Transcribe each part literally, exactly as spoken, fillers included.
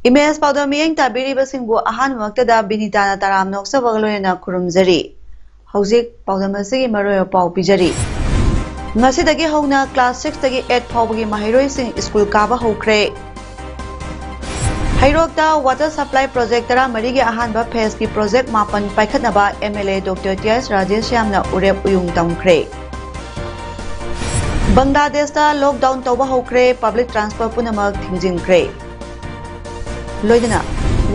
Image ꯄꯥꯎꯗꯝ ꯃꯤꯠꯌꯦꯡ ꯇꯥꯕꯤꯔꯤꯕꯁꯤꯡꯕꯨ ꯑꯍꯥꯟꯕꯃꯛꯇꯗ ꯕꯤꯅꯤꯇꯥꯅ ꯇꯔꯥꯝꯅ ꯑꯣꯛꯆꯕꯒ ꯂꯣꯏꯅꯅ ꯈꯨꯔꯨꯝꯖꯔꯤ꯫ ꯍꯧꯖꯤꯛ ꯄꯥꯎꯗꯝ ꯑꯁꯤꯒꯤ ꯃꯔꯨꯑꯣꯏꯕ ꯄꯥꯎ ꯄꯤꯖꯔꯤ꯫ ꯉꯁꯤꯗꯒꯤ ꯍꯧꯅ ꯀ꯭ꯂꯥꯁ ꯁꯤꯛꯁꯇꯒꯤ ꯑꯩꯠ ꯐꯥꯎꯕꯒꯤ ꯃꯍꯩꯔꯣꯏꯁꯤꯡ ꯁ꯭ꯀꯨꯜ ꯀꯥꯕ ꯍꯧꯈ꯭ꯔꯦ꯫ ꯍꯩꯔꯣꯛꯇ ꯋꯥꯇꯔ ꯁꯄ꯭ꯂꯥꯏ ꯄ꯭ꯔꯣꯖꯦꯛ ꯇꯔꯥꯃꯔꯤꯒꯤ ꯑꯍꯥꯟꯕ ꯐꯦꯖꯀꯤ ꯄ꯭ꯔꯣꯖꯦꯛ ꯃꯥꯄꯟ ꯄꯥꯏꯈꯠꯅꯕ M L A doctor T S ꯔꯥꯖꯦꯁ꯭ꯌꯥꯝꯅ ꯎꯔꯦꯞ ꯎꯌꯨꯡ ꯇꯝꯈ꯭ꯔꯦ꯫ ꯕꯪꯒ꯭ꯂꯥꯗꯦꯁꯇ ꯂꯣꯛꯗꯥꯎꯟ ꯇꯧꯕ ꯍꯧꯈ꯭ꯔꯦ, ꯄꯕ꯭ꯂꯤꯛ ꯇ꯭ꯔꯥꯟꯁꯄꯣꯔꯠ ꯄꯨꯝꯅꯃꯛ ꯊꯤꯡꯖꯤꯟꯈ꯭ꯔꯦ꯫ ꯂꯣꯏꯅꯅ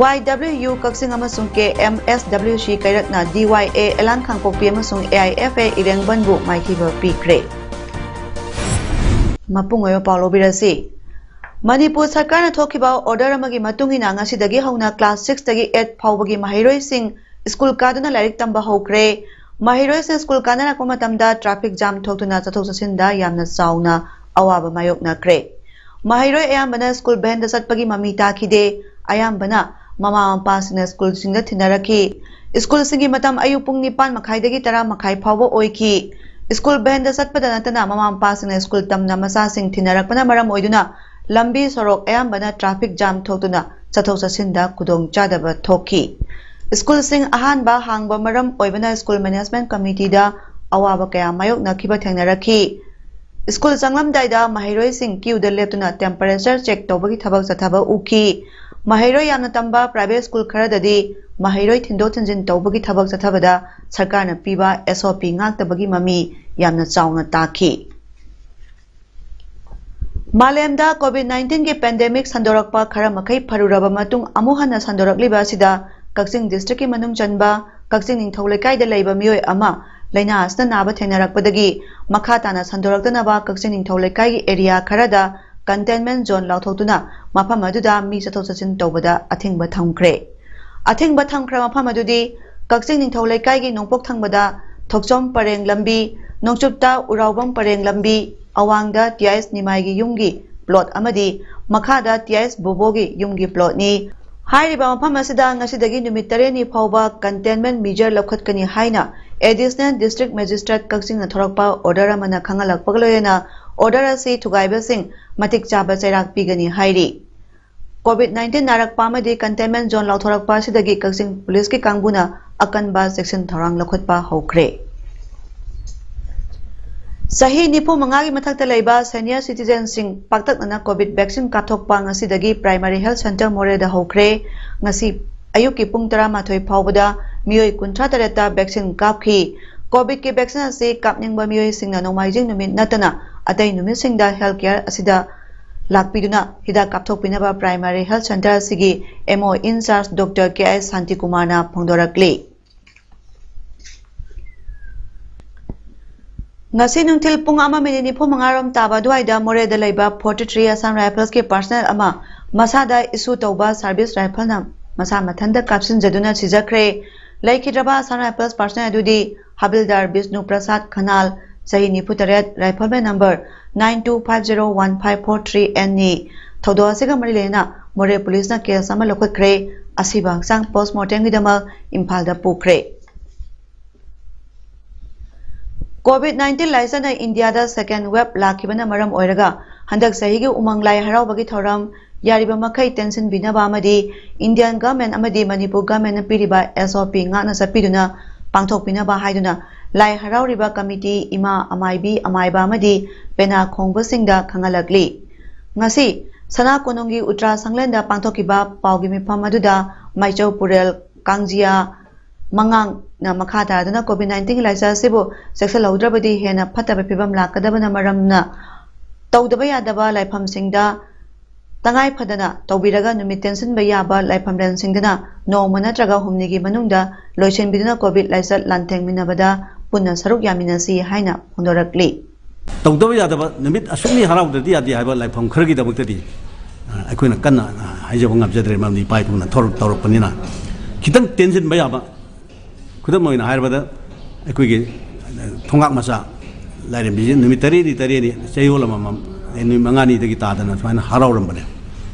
ꯋꯥꯏ ꯗꯕ꯭ꯂꯤꯎ ꯌꯨ ꯀꯛꯆꯤꯡ ꯑꯃꯁꯨꯡ ꯀꯦ ꯑꯦꯝ ꯑꯦꯁ ꯗꯕ꯭ꯂꯤꯎ ꯁꯤ ꯀꯩꯔꯛꯅ ꯗꯤ ꯋꯥꯏ ꯑꯦ ꯑꯦꯂꯥꯡ ꯀꯥꯡꯄꯣꯛꯄꯤ ꯑꯃꯁꯨꯡ ꯑꯦ ꯑꯥꯏ ꯑꯦꯐ ꯑꯦ ꯏꯔꯦꯡꯕꯟꯕꯨ ꯃꯥꯏꯊꯤꯕ ꯄꯤꯈ꯭ꯔꯦ꯫ ꯃꯄꯨꯡ ꯑꯣꯏꯕ ꯄꯥꯎ ꯂꯧꯕꯤꯔꯁꯤ꯫ ꯃꯅꯤꯄꯨꯔ ꯁꯔꯀꯥꯔꯅ ꯊꯣꯛꯈꯤꯕ ꯑꯣꯔꯗꯔ ꯑꯃꯒꯤ ꯃꯇꯨꯡ ꯏꯟꯅ ꯉꯁꯤꯗꯒꯤ ꯍꯧꯅ ꯀ꯭ꯂꯥꯁ ꯁꯤꯛꯁꯇꯒꯤ ꯑꯩꯠ ꯐꯥꯎꯕꯒꯤ ꯃꯍꯩꯔꯣꯏꯁꯤꯡ ꯁ꯭ꯀꯨꯜ ꯀꯥꯗꯨꯅ ꯂꯥꯏꯔꯤꯛ ꯇꯝꯕ ꯍꯧꯈ꯭ꯔꯦ꯫ ꯃꯍꯩꯔꯣꯏꯁꯤꯡ ꯁ꯭ꯀꯨꯜ ꯀꯥꯅꯔꯛꯄ ꯃꯇꯝꯗ ꯇ꯭ꯔꯥꯐꯤꯛ ꯖꯥꯝ ꯊꯣꯛꯇꯨꯅ ꯆꯠꯊꯣꯛ ꯆꯠꯁꯤꯟꯗ ꯌꯥꯝꯅ ꯆꯥꯎꯅ ꯑꯋꯥꯕ ꯃꯥꯌꯣꯛꯅꯈ꯭ꯔꯦ꯫ ꯃꯍꯩꯔꯣꯏ ꯑꯌꯥꯝꯕꯅ ꯁ꯭ꯀꯨꯜ ꯚꯦꯟꯗ ꯆꯠꯄꯒꯤ ꯃꯃꯤ ꯇꯥꯈꯤꯗꯦ꯫ ꯑꯌꯥꯝꯕꯅ ꯃꯃꯥ ꯃꯄꯥꯁꯤꯡꯅ ꯁ꯭ꯀꯨꯜꯁꯤꯡꯗ ꯊꯤꯟꯅꯔꯛꯈꯤ꯫ ꯁ꯭ꯀꯨꯜꯁꯤꯡꯒꯤ ꯃꯇꯝ ꯑꯌꯨꯛ ꯄꯨꯡ ꯅꯤꯄꯥꯟ ꯃꯈꯥꯏꯗꯒꯤ ꯇꯔꯥ ꯃꯈꯥꯏ ꯐꯥꯎꯕ ꯑꯣꯏꯈꯤ꯫ ꯁ꯭ꯀꯨꯜ ꯚꯦꯟꯗ ꯆꯠꯄꯗ ꯅꯠꯇꯅ ꯃꯃꯥ ꯃꯄꯥꯁꯤꯡꯅ ꯁ꯭ꯀꯨꯜ ꯇꯝꯅ ꯃꯆꯥꯁꯤꯡ ꯊꯤꯟꯅꯔꯛꯄꯅ ꯃꯔꯝ ꯑꯣꯏꯗꯨꯅ ꯂꯝꯕꯤ ꯁꯣꯔꯣꯛ ꯑꯌꯥꯝꯕꯅ ꯇ꯭ꯔꯥꯐꯤꯛ ꯖꯥꯝ ꯊꯣꯛꯇꯨꯅ ꯆꯠꯊꯣꯛ ꯆꯠꯁꯤꯟꯗ ꯈꯨꯗꯣꯡꯆꯥꯗꯕ ꯊꯣꯛꯈꯤ꯫ ꯁ꯭ꯀꯨꯜꯁꯤꯡ ꯑꯍꯥꯟꯕ ꯍꯥꯡꯕ ꯃꯔꯝ ꯑꯣꯏꯕꯅ ꯁ꯭ꯀꯨꯜ ꯃꯦꯅꯦꯖꯃꯦꯟꯠ ꯀꯃꯤꯇꯤꯗ ꯑꯋꯥꯕ ꯀꯌꯥ ꯃꯥꯌꯣꯛꯅꯈꯤꯕ ꯊꯦꯡꯅꯔꯛꯈꯤ꯫ ꯁ꯭ꯀꯨꯜ ꯆꯪꯂꯝꯗꯥꯏꯗ ꯃꯍꯩꯔꯣꯏꯁꯤꯡ ꯀ꯭ꯌꯨꯗ ꯂꯦꯞꯇꯨꯅ ꯇꯦꯝꯄꯔꯦꯆꯔ ꯆꯦꯛ ꯇꯧꯕꯒꯤ ꯊꯕꯛ ꯆꯠꯊꯕ ꯎꯈꯤ꯫ ꯃꯍꯩꯔꯣꯏ ꯌꯥꯝꯅ ꯇꯝꯕ ꯄ꯭ꯔꯥꯏꯚꯦꯠ ꯁ꯭ꯀꯨꯜ ꯈꯔꯗꯗꯤ ꯃꯍꯩꯔꯣꯏ ꯊꯤꯟꯗꯣꯛ ꯊꯤꯟꯖꯤꯟ ꯇꯧꯕꯒꯤ ꯊꯕꯛ ꯆꯠꯊꯕꯗ ꯁꯔꯀꯥꯔꯅ ꯄꯤꯕ ꯑꯦꯁ ꯑꯣ ꯄꯤ ꯉꯥꯛꯇꯕꯒꯤ ꯃꯃꯤ ꯌꯥꯝꯅ ꯆꯥꯎꯅ ꯇꯥꯈꯤ꯫ ꯃꯥꯂꯦꯝꯗ ꯀꯣꯚꯤꯗ ꯅꯥꯏꯟꯇꯤꯟꯒꯤ ꯄꯦꯟꯗꯦꯃꯤꯛ ꯁꯟꯗꯣꯔꯛꯄ ꯈꯔ ꯃꯈꯩ ꯐꯔꯨꯔꯕ ꯃꯇꯨꯡ ꯑꯃꯨꯛ ꯍꯟꯅ ꯁꯟꯗꯣꯔꯛꯂꯤꯕ ꯑꯁꯤꯗ ꯀꯛꯆꯤꯡ ꯗꯤꯁꯇ꯭ꯔꯤꯛꯀꯤ ꯃꯅꯨꯡ ꯆꯟꯕ ꯀꯛꯆꯤꯡ ꯅꯤꯡꯊꯧ ꯂꯩꯀꯥꯏꯗ ꯂꯩꯕ ꯃꯤꯑꯣꯏ ꯑꯃ ꯂꯥꯏꯅꯥ ꯑꯁꯤꯅ ꯅꯥꯕ ꯊꯦꯡꯅꯔꯛꯄꯗꯒꯤ ꯃꯈꯥ ꯇꯥꯅ ꯁꯟꯗꯣꯔꯛꯇꯅꯕ ꯀꯛꯆꯤꯡ ꯅꯤꯡꯊꯧ ꯂꯩꯀꯥꯏꯒꯤ ꯑꯦꯔꯤꯌꯥ ꯈꯔꯗ containment zone ꯂꯥꯎꯊꯣꯛꯇꯨꯅ ꯃꯐꯝ ꯑꯗꯨꯗ ꯃꯤ ꯆꯠꯊꯣꯛ ꯆꯠꯁꯤꯟ ꯇꯧꯕꯗ ꯑꯊꯤꯡꯕ ꯊꯝꯈ꯭ꯔꯦ꯫ ꯑꯊꯤꯡꯕ ꯊꯝꯈ꯭ꯔꯕ ꯃꯐꯝ ꯑꯗꯨꯗꯤ ꯀꯛꯆꯤꯡ ꯅꯤꯡꯊꯧ ꯂꯩꯀꯥꯏꯒꯤ ꯅꯣꯡꯄꯣꯛ ꯊꯪꯕꯗ ꯊꯣꯛꯆꯣꯝ ꯄꯔꯦꯡ ꯂꯝꯕꯤ, ꯅꯣꯡꯆꯨꯞꯇ ꯎꯔꯥꯎꯕꯝ ꯄꯔꯦꯡ ꯂꯝꯕꯤ, ꯑꯋꯥꯡꯗ ꯇꯤ ꯑꯥꯏ ꯑꯦꯁ ꯅꯤꯃꯥꯏꯒꯤ ꯌꯨꯝꯒꯤ plot ꯑꯃꯗꯤ ꯃꯈꯥꯗ ꯇꯤ ꯑꯥꯏ ꯑꯦꯁ ꯕꯣꯕꯣꯒꯤ ꯌꯨꯝꯒꯤ plotꯅꯤ꯫ ꯍꯥꯏꯔꯤꯕ ꯃꯐꯝ ꯑꯁꯤꯗ ꯉꯁꯤꯗꯒꯤ ꯅꯨꯃꯤꯠ ꯇꯔꯦꯠꯅꯤ ꯐꯥꯎꯕ containment measure ꯂꯧꯈꯠꯀꯅꯤ ꯍꯥꯏꯅ Additional District Magistrate ꯀꯛꯆꯤꯡꯅ ꯊꯣꯔꯛꯄ order ꯑꯃꯅ ꯈꯪꯍꯜꯂꯛꯄꯒ ꯂꯣꯏꯅꯅ order ꯑꯁꯤ ꯊꯨꯒꯥꯏꯕꯁꯤꯡ ꯃꯇꯤꯛ ꯆꯥꯕ ꯆꯩꯔꯥꯛ ꯄꯤꯒꯅꯤ ꯍꯥꯏꯔꯤ꯫ COVID nineteen ꯅꯥꯔꯛꯄ ꯑꯃꯗꯤ containment zone ꯂꯥꯎꯊꯣꯔꯛꯄ ꯑꯁꯤꯗꯒꯤ ꯀꯛꯆꯤꯡ ꯄꯨꯂꯤꯁꯀꯤ ꯀꯥꯡꯕꯨꯅ ꯑꯀꯟꯕ ꯆꯦꯛꯁꯤꯟ ꯊꯧꯔꯥꯡ ꯂꯧꯈꯠꯄ ꯍꯧꯈ꯭ꯔꯦ꯫ ꯆꯍꯤ ꯅꯤꯐꯨ ꯃꯉꯥꯒꯤ ꯃꯊꯛꯇ ꯂꯩꯕ senior citizenꯁꯤꯡ ꯄꯥꯛꯇꯛꯅꯅ COVID vaccine ꯀꯥꯞꯊꯣꯛꯄ ꯉꯁꯤꯗꯒꯤ Primary Health Centre ꯃꯣꯔꯦꯗ ꯍꯧꯈ꯭ꯔꯦ꯫ ꯉꯁꯤ ꯑꯌꯨꯛꯀꯤ ꯄꯨꯡ ꯇꯔꯥꯃꯥꯊꯣꯏ ꯐꯥꯎꯕꯗ ꯃꯤꯑꯣꯏ ꯀꯨꯟꯊ꯭ꯔꯥ ꯇꯔꯦꯠꯇ vaccine ꯀꯥꯞꯈꯤ꯫ COVIDꯀꯤ vaccine ꯑꯁꯤ ꯀꯥꯞꯅꯤꯡꯕ ꯃꯤꯑꯣꯏꯁꯤꯡꯅ ꯅꯣꯡꯃꯥꯏꯖꯤꯡ ꯅꯨꯃꯤꯠ ꯅꯠꯇꯅ ꯑꯇꯩ ꯅꯨꯃꯤꯠꯁꯤꯡꯗ health care ꯑꯁꯤꯗ ꯂꯥꯛꯄꯤꯗꯨꯅ ꯍꯤꯗꯥꯛ ꯀꯥꯞꯊꯣꯛꯄꯤꯅꯕ Primary Health Centre ꯑꯁꯤꯒꯤ M O in charge Doctor K I ꯁꯥꯟꯇꯤꯀꯨꯃꯥꯔꯅ ꯐꯣꯡꯗꯣꯔꯛꯂꯤ꯫ ꯉꯁꯤ ꯅꯨꯡꯊꯤꯜ ꯄꯨꯡ ꯑꯃ ꯃꯤꯅꯤꯠ ꯅꯤꯐꯨ ꯃꯉꯥ ꯔꯣꯝ ꯇꯥꯕ ꯑꯗꯨꯋꯥꯏꯗ ꯃꯣꯔꯦꯗ ꯂꯩꯕ forty three Assam Riflesꯀꯤ personnel ꯑꯃ ꯃꯁꯥꯗ issue ꯇꯧꯕ service rifleꯅ ꯃꯁꯥ ꯃꯊꯟꯇ ꯀꯥꯞꯁꯤꯟꯖꯗꯨꯅ ꯁꯤꯖꯈ꯭ꯔꯦ꯫ ꯂꯩꯈꯤꯗ꯭ꯔꯕ Assam Rifles personnel ꯑꯗꯨꯗꯤ ꯍꯕꯤꯜꯗꯥꯔ ꯕꯤꯁꯅꯨ ꯄ꯭ꯔꯁꯥꯗ ꯈꯅꯥꯜ, ꯆꯍꯤ ꯅꯤꯐꯨ ꯇꯔꯦꯠ, rifleman number nine two five zero one five four three Nꯅꯤ꯫ ꯊꯧꯗꯣꯛ ꯑꯁꯤꯒ ꯃꯔꯤ ꯂꯩꯅꯅ ꯃꯣꯔꯦ ꯄꯨꯂꯤꯁꯅ case ꯑꯃ ꯂꯧꯈꯠꯈ꯭ꯔꯦ꯫ ꯑꯁꯤꯕ ꯍꯛꯆꯥꯡ postmortemꯒꯤꯗꯃꯛ ꯏꯝꯐꯥꯜꯗ ꯄꯨꯈ꯭ꯔꯦ꯫ COVID nineteen ꯂꯥꯏꯆꯠꯅ ꯏꯟꯗꯤꯌꯥꯗ second wave ꯂꯥꯛꯈꯤꯕꯅ ꯃꯔꯝ ꯑꯣꯏꯔꯒ ꯍꯟꯗꯛ ꯆꯍꯤꯒꯤ ꯎꯃꯪ ꯂꯥꯏ ꯍꯔꯥꯎꯕꯒꯤ ꯊꯧꯔꯝ ꯌꯥꯔꯤꯕ ꯃꯈꯩ ꯇꯦꯟꯁꯤꯟꯕꯤꯅꯕ ꯑꯃꯗꯤ Indian government ꯑꯃꯗꯤ ꯃꯅꯤꯄꯨꯔ governmentꯅ ꯄꯤꯔꯤꯕ S O P ꯉꯥꯛꯅ ꯆꯠꯄꯤꯗꯨꯅ ꯄꯥꯡꯊꯣꯛꯄꯤꯅꯕ ꯍꯥꯏꯗꯨꯅ ꯂꯥꯏ ꯍꯔꯥꯎꯔꯤꯕ committee, ꯏꯃꯥ, ꯑꯃꯥꯏꯕꯤ, ꯑꯃꯥꯏꯕ ꯑꯃꯗꯤ ꯄꯦꯅꯥ ꯈꯣꯡꯕꯁꯤꯡꯗ ꯈꯪꯍꯜꯂꯛꯂꯤ꯫ ꯉꯁꯤ ꯁꯅꯥ ꯀꯣꯅꯨꯡꯒꯤ ꯎꯇ꯭ꯔꯥ ꯁꯪꯂꯦꯟꯗ ꯄꯥꯡꯊꯣꯛꯈꯤꯕ ꯄꯥꯎꯒꯤ ꯃꯤꯐꯝ ꯑꯗꯨꯗ ꯃꯥꯏꯆꯧ ꯄꯨꯔꯦꯜ, ꯀꯥꯡꯖꯤꯌꯥ, ꯃꯉꯥꯡꯅ ꯃꯈꯥ ꯇꯥꯗꯨꯅ COVID nineteen ꯂꯥꯏꯆꯠ ꯑꯁꯤꯕꯨ ꯆꯦꯛꯁꯤꯜꯍꯧꯗ꯭ꯔꯕꯗꯤ ꯍꯦꯟꯅ ꯐꯠꯇꯕ ꯐꯤꯕꯝ ꯂꯥꯛꯀꯗꯕꯅ ꯃꯔꯝꯅ ꯇꯧꯗꯕ ꯌꯥꯗꯕ ꯂꯥꯏꯐꯝꯁꯤꯡꯗ ꯇꯉꯥꯏ ꯐꯗꯅ ꯇꯧꯕꯤꯔꯒ ꯅꯨꯃꯤꯠ ꯇꯦꯟꯁꯤꯟꯕ ꯌꯥꯕ ꯂꯥꯏꯐꯝꯂꯦꯟꯁꯤꯡꯗꯅ ꯅꯣꯡꯃ ꯅꯠꯇ꯭ꯔꯒ ꯍꯨꯝꯅꯤꯒꯤ ꯃꯅꯨꯡꯗ ꯂꯣꯏꯁꯤꯟꯕꯤꯗꯨꯅ COVID ꯂꯥꯏꯆꯠ ꯂꯥꯟꯊꯦꯡꯃꯤꯟꯅꯕꯗ ꯄꯨꯟꯅ ꯁꯔꯨꯛ ꯌꯥꯃꯤꯟꯅꯁꯤ ꯍꯥꯏꯅ ꯐꯣꯡꯗꯣꯔꯛꯂꯤ꯫ ꯇꯧꯗꯕ ꯌꯥꯗꯕ, ꯅꯨꯃꯤꯠ ꯑꯁꯨꯛꯅꯤ ꯍꯔꯥꯎꯗ꯭ꯔꯗꯤ ꯌꯥꯗꯦ ꯍꯥꯏꯕ ꯂꯥꯏꯐꯝ ꯈꯔꯒꯤꯗꯃꯛꯇꯗꯤ, ꯑ, ꯑꯩꯈꯣꯏꯅ ꯀꯟꯅ, ꯑ, ꯍꯥꯏꯖꯕ ꯉꯝꯖꯗ꯭ꯔꯦ, ꯃꯔꯝꯗꯤ ꯏꯄꯥ ꯏꯄꯨꯅ ꯊꯧꯔ-, ꯇꯧꯔꯛꯄꯅꯤꯅ꯫ ꯈꯤꯇꯪ ꯇꯦꯟꯁꯤꯟꯕ ꯌꯥꯕ, ꯈꯨꯗꯝ ꯑꯣꯏꯅ ꯍꯥꯏꯔꯕꯗ, ꯑꯩꯈꯣꯏꯒꯤ, ꯑ, ꯊꯣꯡꯒꯥꯛ ꯃꯆꯥ ꯂꯥꯏꯔꯦꯝꯕꯤꯁꯤ ꯅꯨꯃꯤꯠ ꯇꯔꯦꯠꯅꯤ, ꯇꯔꯦꯠꯅꯤ, ꯆꯌꯣꯜ ꯑꯃꯃꯝ, ꯑꯦ, ꯅꯨꯃꯤꯠ ꯃꯉꯥꯅꯤꯗꯒꯤ ꯇꯥꯗꯅ ꯁꯨꯃꯥꯏꯅ ꯍꯔꯥꯎꯔꯝꯕꯅꯦ꯫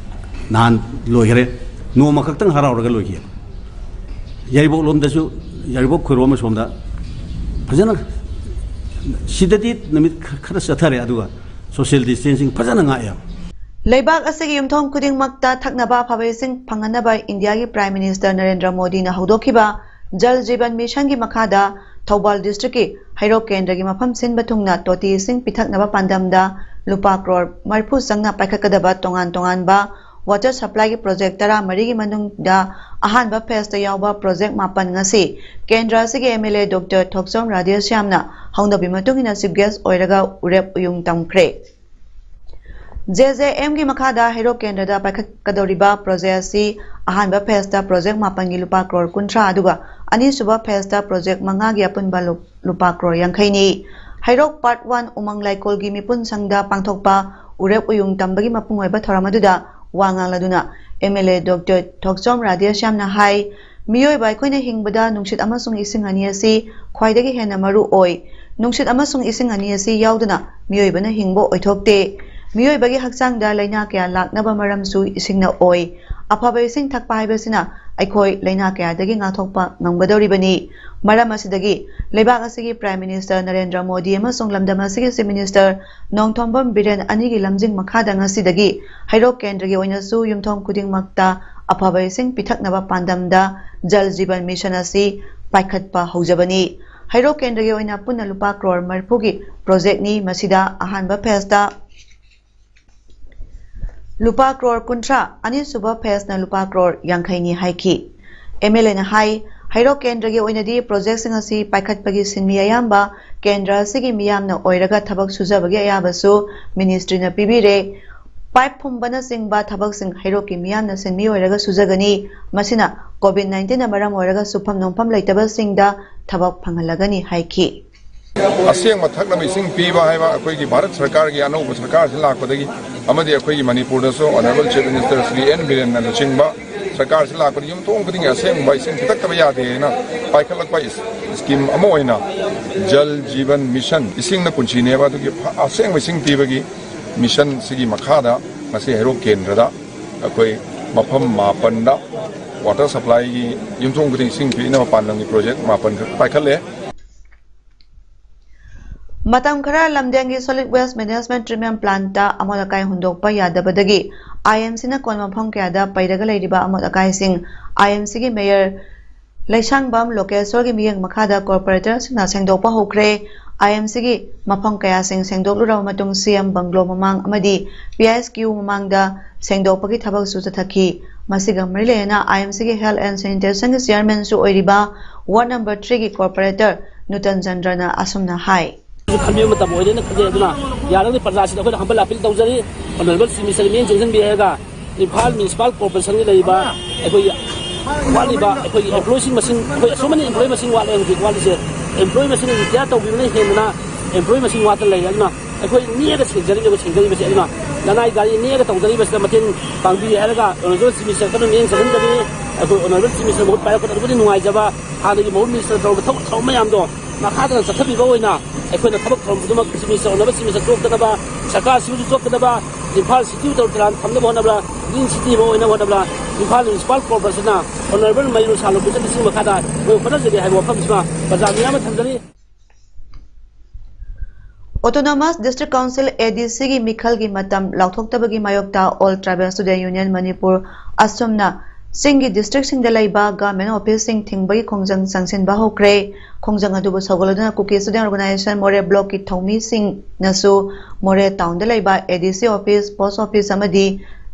ꯅꯍꯥꯟ ꯂꯣꯏꯈ꯭ꯔꯦ, ꯅꯣꯡꯃ ꯈꯛꯇꯪ ꯍꯔꯥꯎꯔꯒ ꯂꯣꯏꯈꯤ꯫ ꯌꯥꯏꯔꯤꯄꯣꯛ ꯂꯣꯝꯗꯁꯨ, ꯌꯥꯏꯔꯤꯄꯣꯛ ꯈꯣꯏꯔꯣꯝ ꯑꯁꯣꯝꯗ ꯐꯖꯅ, ꯁꯤꯗꯗꯤ ꯅꯨꯃꯤꯠ ꯈ-, ꯈꯔ ꯆꯠꯊꯔꯦ, ꯑꯗꯨꯒ social distancing ꯐꯖꯅ ꯉꯥꯛꯑꯦ꯫ ꯂꯩꯕꯥꯛ ꯑꯁꯤꯒꯤ ꯌꯨꯝꯊꯣꯡ ꯈꯨꯗꯤꯡꯃꯛꯇ ꯊꯛꯅꯕ ꯑꯐꯕ ꯏꯁꯤꯡ ꯐꯪꯍꯟꯅꯕ ꯏꯟꯗꯤꯌꯥꯒꯤ Prime Minister ꯅꯔꯦꯟꯗ꯭ꯔ ꯃꯣꯗꯤꯅ ꯍꯧꯗꯣꯛꯈꯤꯕ ꯖꯜ ꯖꯤꯕꯟ ꯃꯤꯁꯟꯒꯤ ꯃꯈꯥꯗ ꯊꯧꯕꯥꯜ districtꯀꯤ ꯍꯩꯔꯣꯛ ꯀꯦꯟꯗ꯭ꯔꯒꯤ ꯃꯐꯝ ꯁꯤꯟꯕ ꯊꯨꯡꯅ ꯇꯣꯇꯤ ꯏꯁꯤꯡ ꯄꯤꯊꯛꯅꯕ ꯄꯥꯟꯗꯝꯗ ꯂꯨꯄꯥ ꯀ꯭ꯔꯣꯔ ꯃꯔꯤꯐꯨ ꯆꯪꯅ ꯄꯥꯏꯈꯠꯀꯗꯕ ꯇꯣꯉꯥꯟ ꯇꯣꯉꯥꯟꯕ water supplyꯒꯤ project ꯇꯔꯥꯃꯔꯤꯒꯤ ꯃꯅꯨꯡꯗ ꯑꯍꯥꯟꯕ phaseꯇ ꯌꯥꯎꯕ project ꯃꯥꯄꯟ ꯉꯁꯤ ꯀꯦꯟꯗ꯭ꯔ ꯑꯁꯤꯒꯤ MLA Doctor ꯊꯣꯛꯆꯣꯝ ꯔꯥꯙꯦꯁ꯭ꯌꯥꯝꯅ ꯍꯧꯅꯕꯤ ꯃꯇꯨꯡ ꯏꯟꯅ chief guest ꯑꯣꯏꯔꯒ ꯎꯔꯦꯞ ꯎꯌꯨꯡ ꯇꯝꯈ꯭ꯔꯦ꯫ JJMꯒꯤ ꯃꯈꯥꯗ ꯍꯩꯔꯣꯛ ꯀꯦꯟꯗ꯭ꯔꯗ ꯄꯥꯏꯈꯠꯀꯗꯧꯔꯤꯕ project ꯑꯁꯤ ꯑꯍꯥꯟꯕ phaseꯇ project ꯃꯥꯄꯟꯒꯤ ꯂꯨꯄꯥ ꯀ꯭ꯔꯣꯔ ꯀꯨꯟꯊ꯭ꯔꯥ, ꯑꯗꯨꯒ ꯑꯅꯤꯁꯨꯕ phaseꯇ project ꯃꯉꯥꯒꯤ ꯑꯄꯨꯟꯕ ꯂꯨ-, ꯂꯨꯄꯥ ꯀ꯭ꯔꯣꯔ ꯌꯥꯡꯈꯩꯅꯤ꯫ ꯍꯩꯔꯣꯛ Part One ꯎꯃꯪ ꯂꯥꯏꯀꯣꯜꯒꯤ ꯃꯤꯄꯨꯟ ꯁꯪꯗ ꯄꯥꯡꯊꯣꯛꯄ ꯎꯔꯦꯞ ꯎꯌꯨꯡ ꯇꯝꯕꯒꯤ ꯃꯄꯨꯡ ꯑꯣꯏꯕ ꯊꯧꯔꯝ ꯑꯗꯨꯗ ꯋꯥ ꯉꯥꯡꯂꯗꯨꯅ MLA Doctor ꯊꯣꯛꯆꯣꯝ ꯔꯥꯙꯦꯁ꯭ꯌꯥꯝꯅ ꯍꯥꯏ, ꯃꯤꯑꯣꯏꯕ ꯑꯩꯈꯣꯏꯅ ꯍꯤꯡꯕꯗ ꯅꯨꯡꯁꯤꯠ ꯑꯃꯁꯨꯡ ꯏꯁꯤꯡ ꯑꯅꯤ ꯑꯁꯤ ꯈ꯭ꯋꯥꯏꯗꯒꯤ ꯍꯦꯟꯅ ꯃꯔꯨ ꯑꯣꯏ꯫ ꯅꯨꯡꯁꯤꯠ ꯑꯃꯁꯨꯡ ꯏꯁꯤꯡ ꯑꯅꯤ ꯑꯁꯤ ꯌꯥꯎꯗꯅ ꯃꯤꯑꯣꯏꯕꯅ ꯍꯤꯡꯕ ꯑꯣꯏꯊꯣꯛꯇꯦ꯫ ꯃꯤꯑꯣꯏꯕꯒꯤ ꯍꯛꯆꯥꯡꯗ ꯂꯥꯏꯅꯥ ꯀꯌꯥ ꯂꯥꯛꯅꯕ ꯃꯔꯝꯁꯨ ꯏꯁꯤꯡꯅ ꯑꯣꯏ꯫ ꯑꯐꯕ ꯏꯁꯤꯡ ꯊꯛꯄ ꯍꯥꯏꯕꯁꯤꯅ ꯑꯩꯈꯣꯏ ꯂꯥꯏꯅꯥ ꯀꯌꯥꯗꯒꯤ ꯉꯥꯛꯊꯣꯛꯄ ꯉꯝꯒꯗꯧꯔꯤꯕꯅꯤ꯫ ꯃꯔꯝ ꯑꯁꯤꯗꯒꯤ ꯂꯩꯕꯥꯛ ꯑꯁꯤꯒꯤ Prime Minister ꯅꯔꯦꯟꯗ꯭ꯔ ꯃꯣꯗꯤ ꯑꯃꯁꯨꯡ ꯂꯝꯗꯝ ꯑꯁꯤꯒꯤ Chief Minister ꯅꯣꯡꯊꯣꯝꯕꯝ ꯕꯤꯔꯦꯟ ꯑꯅꯤꯒꯤ ꯂꯝꯖꯤꯡ ꯃꯈꯥꯗ ꯉꯁꯤꯗꯒꯤ ꯍꯩꯔꯣꯛ ꯀꯦꯟꯗ꯭ꯔꯒꯤ ꯑꯣꯏꯅꯁꯨ ꯌꯨꯝꯊꯣꯡ ꯈꯨꯗꯤꯡꯃꯛꯇ ꯑꯐꯕ ꯏꯁꯤꯡ ꯄꯤꯊꯛꯅꯕ ꯄꯥꯟꯗꯝꯗ ꯖꯜ ꯖꯤꯕꯟ ꯃꯤꯁꯟ ꯑꯁꯤ ꯄꯥꯏꯈꯠꯄ ꯍꯧꯖꯕꯅꯤ꯫ ꯍꯩꯔꯣꯛ ꯀꯦꯟꯗ꯭ꯔꯒꯤ ꯑꯣꯏꯅ ꯄꯨꯟꯅ ꯂꯨꯄꯥ ꯀ꯭ꯔꯣꯔ ꯃꯔꯤꯐꯨꯒꯤ projectꯅꯤ꯫ ꯃꯁꯤꯗ ꯑꯍꯥꯟꯕ phaseꯇ ꯂꯨꯄꯥ ꯀ꯭ꯔꯣꯔ ꯀꯨꯟꯊ꯭ꯔꯥ, ꯑꯅꯤꯁꯨꯕ phaseꯅ ꯂꯨꯄꯥ ꯀ꯭ꯔꯣꯔ ꯌꯥꯡꯈꯩꯅꯤ ꯍꯥꯏꯈꯤ꯫ MLAꯅ ꯍꯥꯏ, ꯍꯩꯔꯣꯛ ꯀꯦꯟꯗ꯭ꯔꯒꯤ ꯑꯣꯏꯅꯗꯤ projectꯁꯤꯡ ꯑꯁꯤ ꯄꯥꯏꯈꯠꯄꯒꯤ ꯁꯤꯟꯃꯤ ꯑꯌꯥꯝꯕ ꯀꯦꯟꯗ꯭ꯔ ꯑꯁꯤꯒꯤ ꯃꯤꯌꯥꯝꯅ ꯑꯣꯏꯔꯒ ꯊꯕꯛ ꯁꯨꯖꯕꯒꯤ ꯑꯌꯥꯕꯁꯨ ministryꯅ ꯄꯤꯕꯤꯔꯦ꯫ Pipe ꯐꯨꯝꯕꯅꯆꯤꯡꯕ ꯊꯕꯛꯁꯤꯡ ꯍꯩꯔꯣꯛꯀꯤ ꯃꯤꯌꯥꯝꯅ ꯁꯤꯟꯃꯤ ꯑꯣꯏꯔꯒ ꯁꯨꯖꯒꯅꯤ꯫ ꯃꯁꯤꯅ COVID nineteenꯅ ꯃꯔꯝ ꯑꯣꯏꯔꯒ ꯁꯨꯐꯝ ꯅꯣꯝꯐꯝ ꯂꯩꯇꯕꯁꯤꯡꯗ ꯊꯕꯛ ꯐꯪꯍꯜꯂꯒꯅꯤ ꯍꯥꯏꯈꯤ꯫ ꯑꯁꯦꯡꯕ ꯊꯛꯅꯕ ꯏꯁꯤꯡ ꯄꯤꯕ ꯍꯥꯏꯕ ꯑꯩꯈꯣꯏꯒꯤ ꯚꯥꯔꯠ ꯁꯔꯀꯥꯔꯒꯤ ꯑꯅꯧꯕ ꯁꯔꯀꯥꯔꯁꯤ ꯂꯥꯛꯄꯗꯒꯤ ꯑꯃꯗꯤ ꯑꯩꯈꯣꯏꯒꯤ ꯃꯅꯤꯄꯨꯔꯗꯁꯨ Honourable Chief Minister Shri N ꯕꯤꯔꯦꯟꯅ ꯂꯨꯆꯤꯡꯕ ꯁꯔꯀꯥꯔꯁꯤ ꯂꯥꯛꯄꯗ ꯌꯨꯝꯊꯣꯡ ꯈꯨꯗꯤꯡꯒꯤ ꯑꯁꯦꯡꯕ ꯏꯁꯤꯡ ꯄꯤꯊꯛꯇꯕ ꯌꯥꯗꯦꯅ ꯄꯥꯏꯈꯠꯂꯛꯄ ꯏꯁ-, ꯁ꯭ꯀꯤꯝ ꯑꯃ ꯑꯣꯏꯅ ꯖꯜ ꯖꯤꯕꯟ ꯃꯤꯁꯟ, ꯏꯁꯤꯡꯅ ꯄꯨꯟꯁꯤꯅꯦꯕ, ꯑꯗꯨꯒꯤ ꯐ-, ꯑꯁꯦꯡꯕ ꯏꯁꯤꯡ ꯄꯤꯕꯒꯤ ꯃꯤꯁꯟꯁꯤꯒꯤ ꯃꯈꯥꯗ ꯉꯁꯤ ꯍꯩꯔꯣꯛ ꯀꯦꯟꯗ꯭ꯔꯗ ꯑꯩꯈꯣꯏ ꯃꯐꯝ ꯃꯥꯄꯟꯗ ꯋꯥꯇꯔ ꯁꯄ꯭ꯂꯥꯏꯒꯤ ꯌꯨꯝꯊꯣꯡ ꯈꯨꯗꯤꯡ ꯏꯁꯤꯡ ꯄꯤꯅꯕ ꯄꯥꯟꯗꯝꯒꯤ ꯄ꯭ꯔꯣꯖꯦꯛ ꯃꯥꯄꯟ ꯈꯛ ꯄꯥꯏꯈꯠꯂꯦ꯫ ꯃꯇꯝ ꯈꯔ ꯂꯝꯗꯦꯡꯒꯤ solid waste management treatment plantꯇ ꯑꯃꯣꯠ ꯑꯀꯥꯏ ꯍꯨꯟꯗꯣꯛꯄ ꯌꯥꯗꯕꯗꯒꯤ IMCꯅ ꯀꯣꯟ ꯃꯐꯝ ꯀꯌꯥꯗ ꯄꯩꯔꯒ ꯂꯩꯔꯤꯕ ꯑꯃꯣꯠ ꯑꯀꯥꯏꯁꯤꯡ IMCꯒꯤ mayor ꯂꯩꯁꯥꯡꯕꯝ ꯂꯣꯀꯦꯁꯣꯔꯒꯤ ꯃꯤꯠꯌꯦꯡ ꯃꯈꯥꯗ corporatorꯁꯤꯡꯅ ꯁꯦꯡꯗꯣꯛꯄ ꯍꯧꯈ꯭ꯔꯦ꯫ IMCꯒꯤ ꯃꯐꯝ ꯀꯌꯥꯁꯤꯡ ꯁꯦꯡꯗꯣꯛꯂꯨꯔꯕ ꯃꯇꯨꯡ CM bungalow ꯃꯃꯥꯡ ꯑꯃꯗꯤ PISQ ꯃꯃꯥꯡꯗ ꯁꯦꯡꯗꯣꯛꯄꯒꯤ ꯊꯕꯛꯁꯨ ꯆꯠꯊꯈꯤ꯫ ꯃꯁꯤꯒ ꯃꯔꯤ ꯂꯩꯅꯅ IMCꯒꯤ health and sanitationꯒꯤ chairmanꯁꯨ ꯑꯣꯏꯔꯤꯕ ward number threeꯒꯤ corporator ꯅꯨꯇꯟ ꯆꯟꯗ꯭ꯔꯅ ꯑꯁꯨꯝꯅ ꯍꯥꯏ꯫ ꯈꯟꯕꯤꯕ ꯃꯇꯝ ꯑꯣꯏꯔꯦꯅ ꯈꯟꯖꯩ꯫ ꯑꯗꯨꯅ ꯌꯥꯔꯒꯗꯤ ꯄ꯭ꯔꯖꯥꯁꯤꯗ ꯑꯩꯈꯣꯏꯅ humble appeal ꯇꯧꯖꯔꯤ꯫ Honourable Chief Minister ꯃꯤꯠꯌꯦꯡ ꯆꯪꯁꯤꯟꯕꯤꯔꯒ ꯏꯝꯐꯥꯜ municipal corporationꯒꯤ ꯂꯩꯔꯤꯕ ꯑꯩꯈꯣꯏꯒꯤ ꯋꯥꯠꯂꯤꯕ ꯑꯩꯈꯣꯏꯒꯤ employeeꯁꯤꯡ ꯃꯁꯤꯡ, ꯑꯩꯈꯣꯏ ꯑꯁꯨꯃꯅ employee ꯃꯁꯤꯡ ꯋꯥꯠꯂꯦ ꯍꯧꯖꯤꯛ ꯋꯥꯠꯂꯤꯁꯦ꯫ Employee ꯃꯁꯤꯡ retire ꯇꯧꯈꯤꯕꯅ ꯍꯦꯟꯗꯅ employee ꯃꯁꯤꯡ ꯋꯥꯠꯇꯅ ꯂꯩꯔꯦ꯫ ꯑꯗꯨꯅ ꯑꯩꯈꯣꯏ ꯅꯦꯛꯑꯒ ꯁꯦꯡꯖꯔꯤꯕ, ꯁꯦꯡꯖꯔꯤꯕꯁꯦ꯫ ꯑꯗꯨꯅ ꯂꯅꯥꯏ ꯒꯥꯔꯤ ꯅꯦꯛꯑꯒ ꯇꯧꯖꯔꯤꯕꯁꯤꯗ ꯃꯇꯦꯡ ꯄꯥꯡꯕꯤꯔꯦ ꯍꯥꯏꯔꯒ Honourable Chief Ministerꯗ ꯃꯤꯠꯌꯦꯡ ꯆꯪꯍꯟꯖꯔꯤ꯫ ꯑꯩꯈꯣꯏ Honourable Chief Minister ꯃꯍꯨꯠ ꯄꯥꯏꯔꯛꯄꯗ ꯑꯗꯨꯛꯀꯤ ꯅꯨꯡꯉꯥꯏꯖꯕ, ꯍꯥꯟꯅꯒꯤ ꯃꯍꯨꯠ minister ꯇꯧꯔꯕ ꯊꯕꯛ ꯊꯧꯔꯝ ꯃꯌꯥꯝꯗꯣ ꯃꯈꯥ ꯇꯥꯅ ꯆꯠꯊꯕꯤꯕ ꯑꯣꯏꯅ ꯑꯩꯈꯣꯏꯅ ꯊꯕꯛ ꯊꯧꯔꯝ ꯈꯨꯗꯤꯡꯃꯛ Chief Minister, Honourable Chief Minister ꯆꯣꯛꯇꯅꯕ, ꯁꯔꯀꯥꯔꯁꯤꯕꯨꯁꯨ ꯆꯣꯛꯇꯅꯕ, Imphal city ꯇꯔꯨ ꯇꯔꯥꯟ ꯊꯝꯅꯕ ꯍꯣꯠꯅꯕꯗ, green city ꯑꯃ ꯑꯣꯏꯅꯕ ꯍꯣꯠꯅꯕꯗ ꯏꯝꯐꯥꯜ municipal corporationꯅ Honourable ꯃꯩꯔꯨ ꯁꯥꯂꯨ ꯄꯨꯟꯁꯤꯜꯂꯤꯁꯤꯒꯤ ꯃꯈꯥꯗ ꯑꯩꯈꯣꯏ ꯍꯣꯠꯅꯖꯒꯦ ꯍꯥꯏꯕ ꯋꯥꯐꯝꯁꯤꯃ ꯄ꯭ꯔꯖꯥ ꯃꯤꯌꯥꯝꯗ ꯊꯝꯖꯔꯤ꯫ Autonomous District Council ADCꯒꯤ ꯃꯤꯈꯜꯒꯤ ꯃꯇꯝ ꯂꯥꯎꯊꯣꯛꯇꯕꯒꯤ ꯃꯥꯌꯣꯛꯇ All Tribal Student Union Manipur ꯑꯁꯨꯝꯅ ꯆꯤꯡꯒꯤ districtꯁꯤꯡꯗ ꯂꯩꯕ government officeꯁꯤꯡ ꯊꯤꯡꯕꯒꯤ ꯈꯣꯡꯖꯪ ꯆꯪꯁꯤꯟꯕ ꯍꯧꯈ꯭ꯔꯦ꯫ ꯈꯣꯡꯖꯪ ꯑꯗꯨꯕꯨ ꯁꯧꯒꯠꯂꯗꯨꯅ Kuki Student Organisation ꯃꯣꯔꯦ blockꯀꯤ ꯊꯧꯃꯤꯁꯤꯡꯅꯁꯨ ꯃꯣꯔꯦ townꯗ ꯂꯩꯕ ADC office, post office ꯑꯃꯗꯤ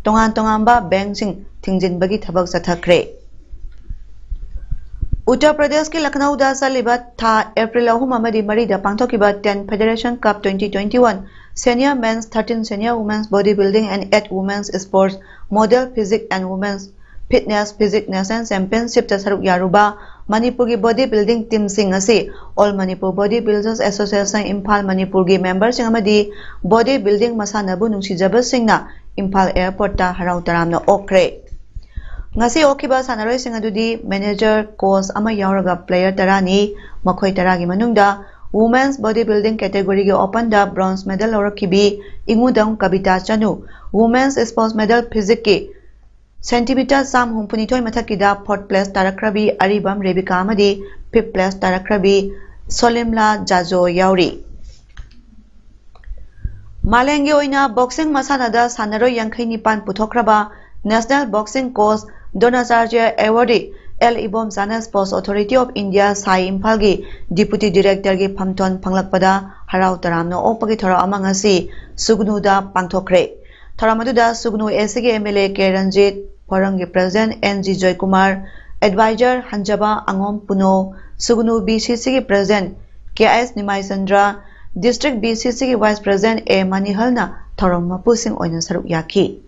ꯇꯣꯉꯥꯟ ꯇꯣꯉꯥꯟꯕ bankꯁꯤꯡ ꯊꯤꯡꯖꯤꯟꯕꯒꯤ ꯊꯕꯛ ꯆꯠꯊꯈ꯭ꯔꯦ꯫ ꯎꯠꯇꯔ ꯄ꯭ꯔꯗꯦꯁꯀꯤ ꯂꯈꯅꯧꯗ ꯆꯠꯂꯤꯕ ꯊꯥ ꯑꯦꯄ꯭ꯔꯤꯜ ꯑꯍꯨꯝ ꯑꯃꯗꯤ ꯃꯔꯤꯗ ꯄꯥꯡꯊꯣꯛꯈꯤꯕ ten Federation Cup twenty twenty-one Senior Men's, thirteen Senior Women's Bodybuilding and eight Women's Sports Model Physique and Women's Fitness Physique National Championshipꯇ ꯁꯔꯨꯛ ꯌꯥꯔꯨꯕ ꯃꯅꯤꯄꯨꯔꯒꯤ body building teamꯁꯤꯡ ꯑꯁꯤ All Manipur Body Builders Association Imphal ꯃꯅꯤꯄꯨꯔꯒꯤ memberꯁꯤꯡ ꯑꯃꯗꯤ body building ꯃꯁꯥꯟꯅꯕꯨ ꯅꯨꯡꯁꯤꯖꯕꯁꯤꯡꯅ ꯏꯝꯐꯥꯜ airportꯇ ꯍꯔꯥꯎ ꯇꯔꯥꯝꯅ ꯑꯣꯛꯈ꯭ꯔꯦ꯫ ꯉꯁꯤ ꯑꯣꯛꯈꯤꯕ ꯁꯥꯟꯅꯔꯣꯏꯁꯤꯡ ꯑꯗꯨꯗꯤ manager, coach ꯑꯃ ꯌꯥꯎꯔꯒ player ꯇꯔꯥꯅꯤ꯫ ꯃꯈꯣꯏ ꯇꯔꯥꯒꯤ ꯃꯅꯨꯡꯗ women's body building categoryꯒꯤ openꯗ bronze medal ꯂꯧꯔꯛꯈꯤꯕꯤ ꯏꯉꯨꯗꯝ ꯀꯕꯤꯇꯥ ꯆꯅꯨ, women's sports medal physicꯀꯤ centimeter ꯆꯥꯝ ꯍꯨꯝꯐꯨꯅꯤꯊꯣꯏ ꯃꯊꯛꯀꯤꯗ fourth place ꯇꯥꯔꯛꯈ꯭ꯔꯕꯤ ꯑꯔꯤꯕꯝ ꯔꯦꯕꯤꯀꯥ ꯑꯃꯗꯤ fifth place ꯇꯥꯔꯛꯈ꯭ꯔꯕꯤ ꯁꯣꯂꯤꯝꯂꯥ ꯖꯥꯖꯣ ꯌꯥꯎꯔꯤ꯫ ꯃꯥꯂꯦꯝꯒꯤ ꯑꯣꯏꯅ boxing ꯃꯁꯥꯟꯅꯗ ꯁꯥꯟꯅꯔꯣꯏ ꯌꯥꯡꯈꯩ ꯅꯤꯄꯥꯟ ꯄꯨꯊꯣꯛꯈ꯭ꯔꯕ National Boxing Coach Dronacharya Awardee L ꯏꯕꯣꯝꯆꯥꯅ Sports Authority of India ꯁꯥꯏ ꯏꯝꯐꯥꯜꯒꯤ Deputy Directorꯒꯤ ꯐꯝꯊꯣꯟ ꯐꯪꯂꯛꯄꯗ ꯍꯔꯥꯎ ꯇꯔꯥꯝꯅ ꯑꯣꯛꯄꯒꯤ ꯊꯧꯔꯝ ꯑꯃ ꯉꯁꯤ ꯁꯨꯒꯅꯨꯗ ꯄꯥꯡꯊꯣꯛꯈ꯭ꯔꯦ꯫ ꯊꯧꯔꯝ ꯑꯗꯨꯗ ꯁꯨꯒꯅꯨ ACꯒꯤ MLA ꯀꯦ ꯔꯟꯖꯤꯠ, ꯐꯣꯔꯝꯒꯤ President N G Joykumar, advisor ꯍꯟꯖꯕ ꯑꯉꯣꯝ ꯄꯨꯅꯣ, ꯁꯨꯒꯅꯨ BCCꯒꯤ President K S Nimaichandra, District BCCꯒꯤ Vice President ꯑꯦ ꯃꯅꯤꯍꯜꯅ ꯊꯧꯔꯝ ꯃꯄꯨꯁꯤꯡ ꯑꯣꯏꯅ ꯁꯔꯨꯛ ꯌꯥꯈꯤ꯫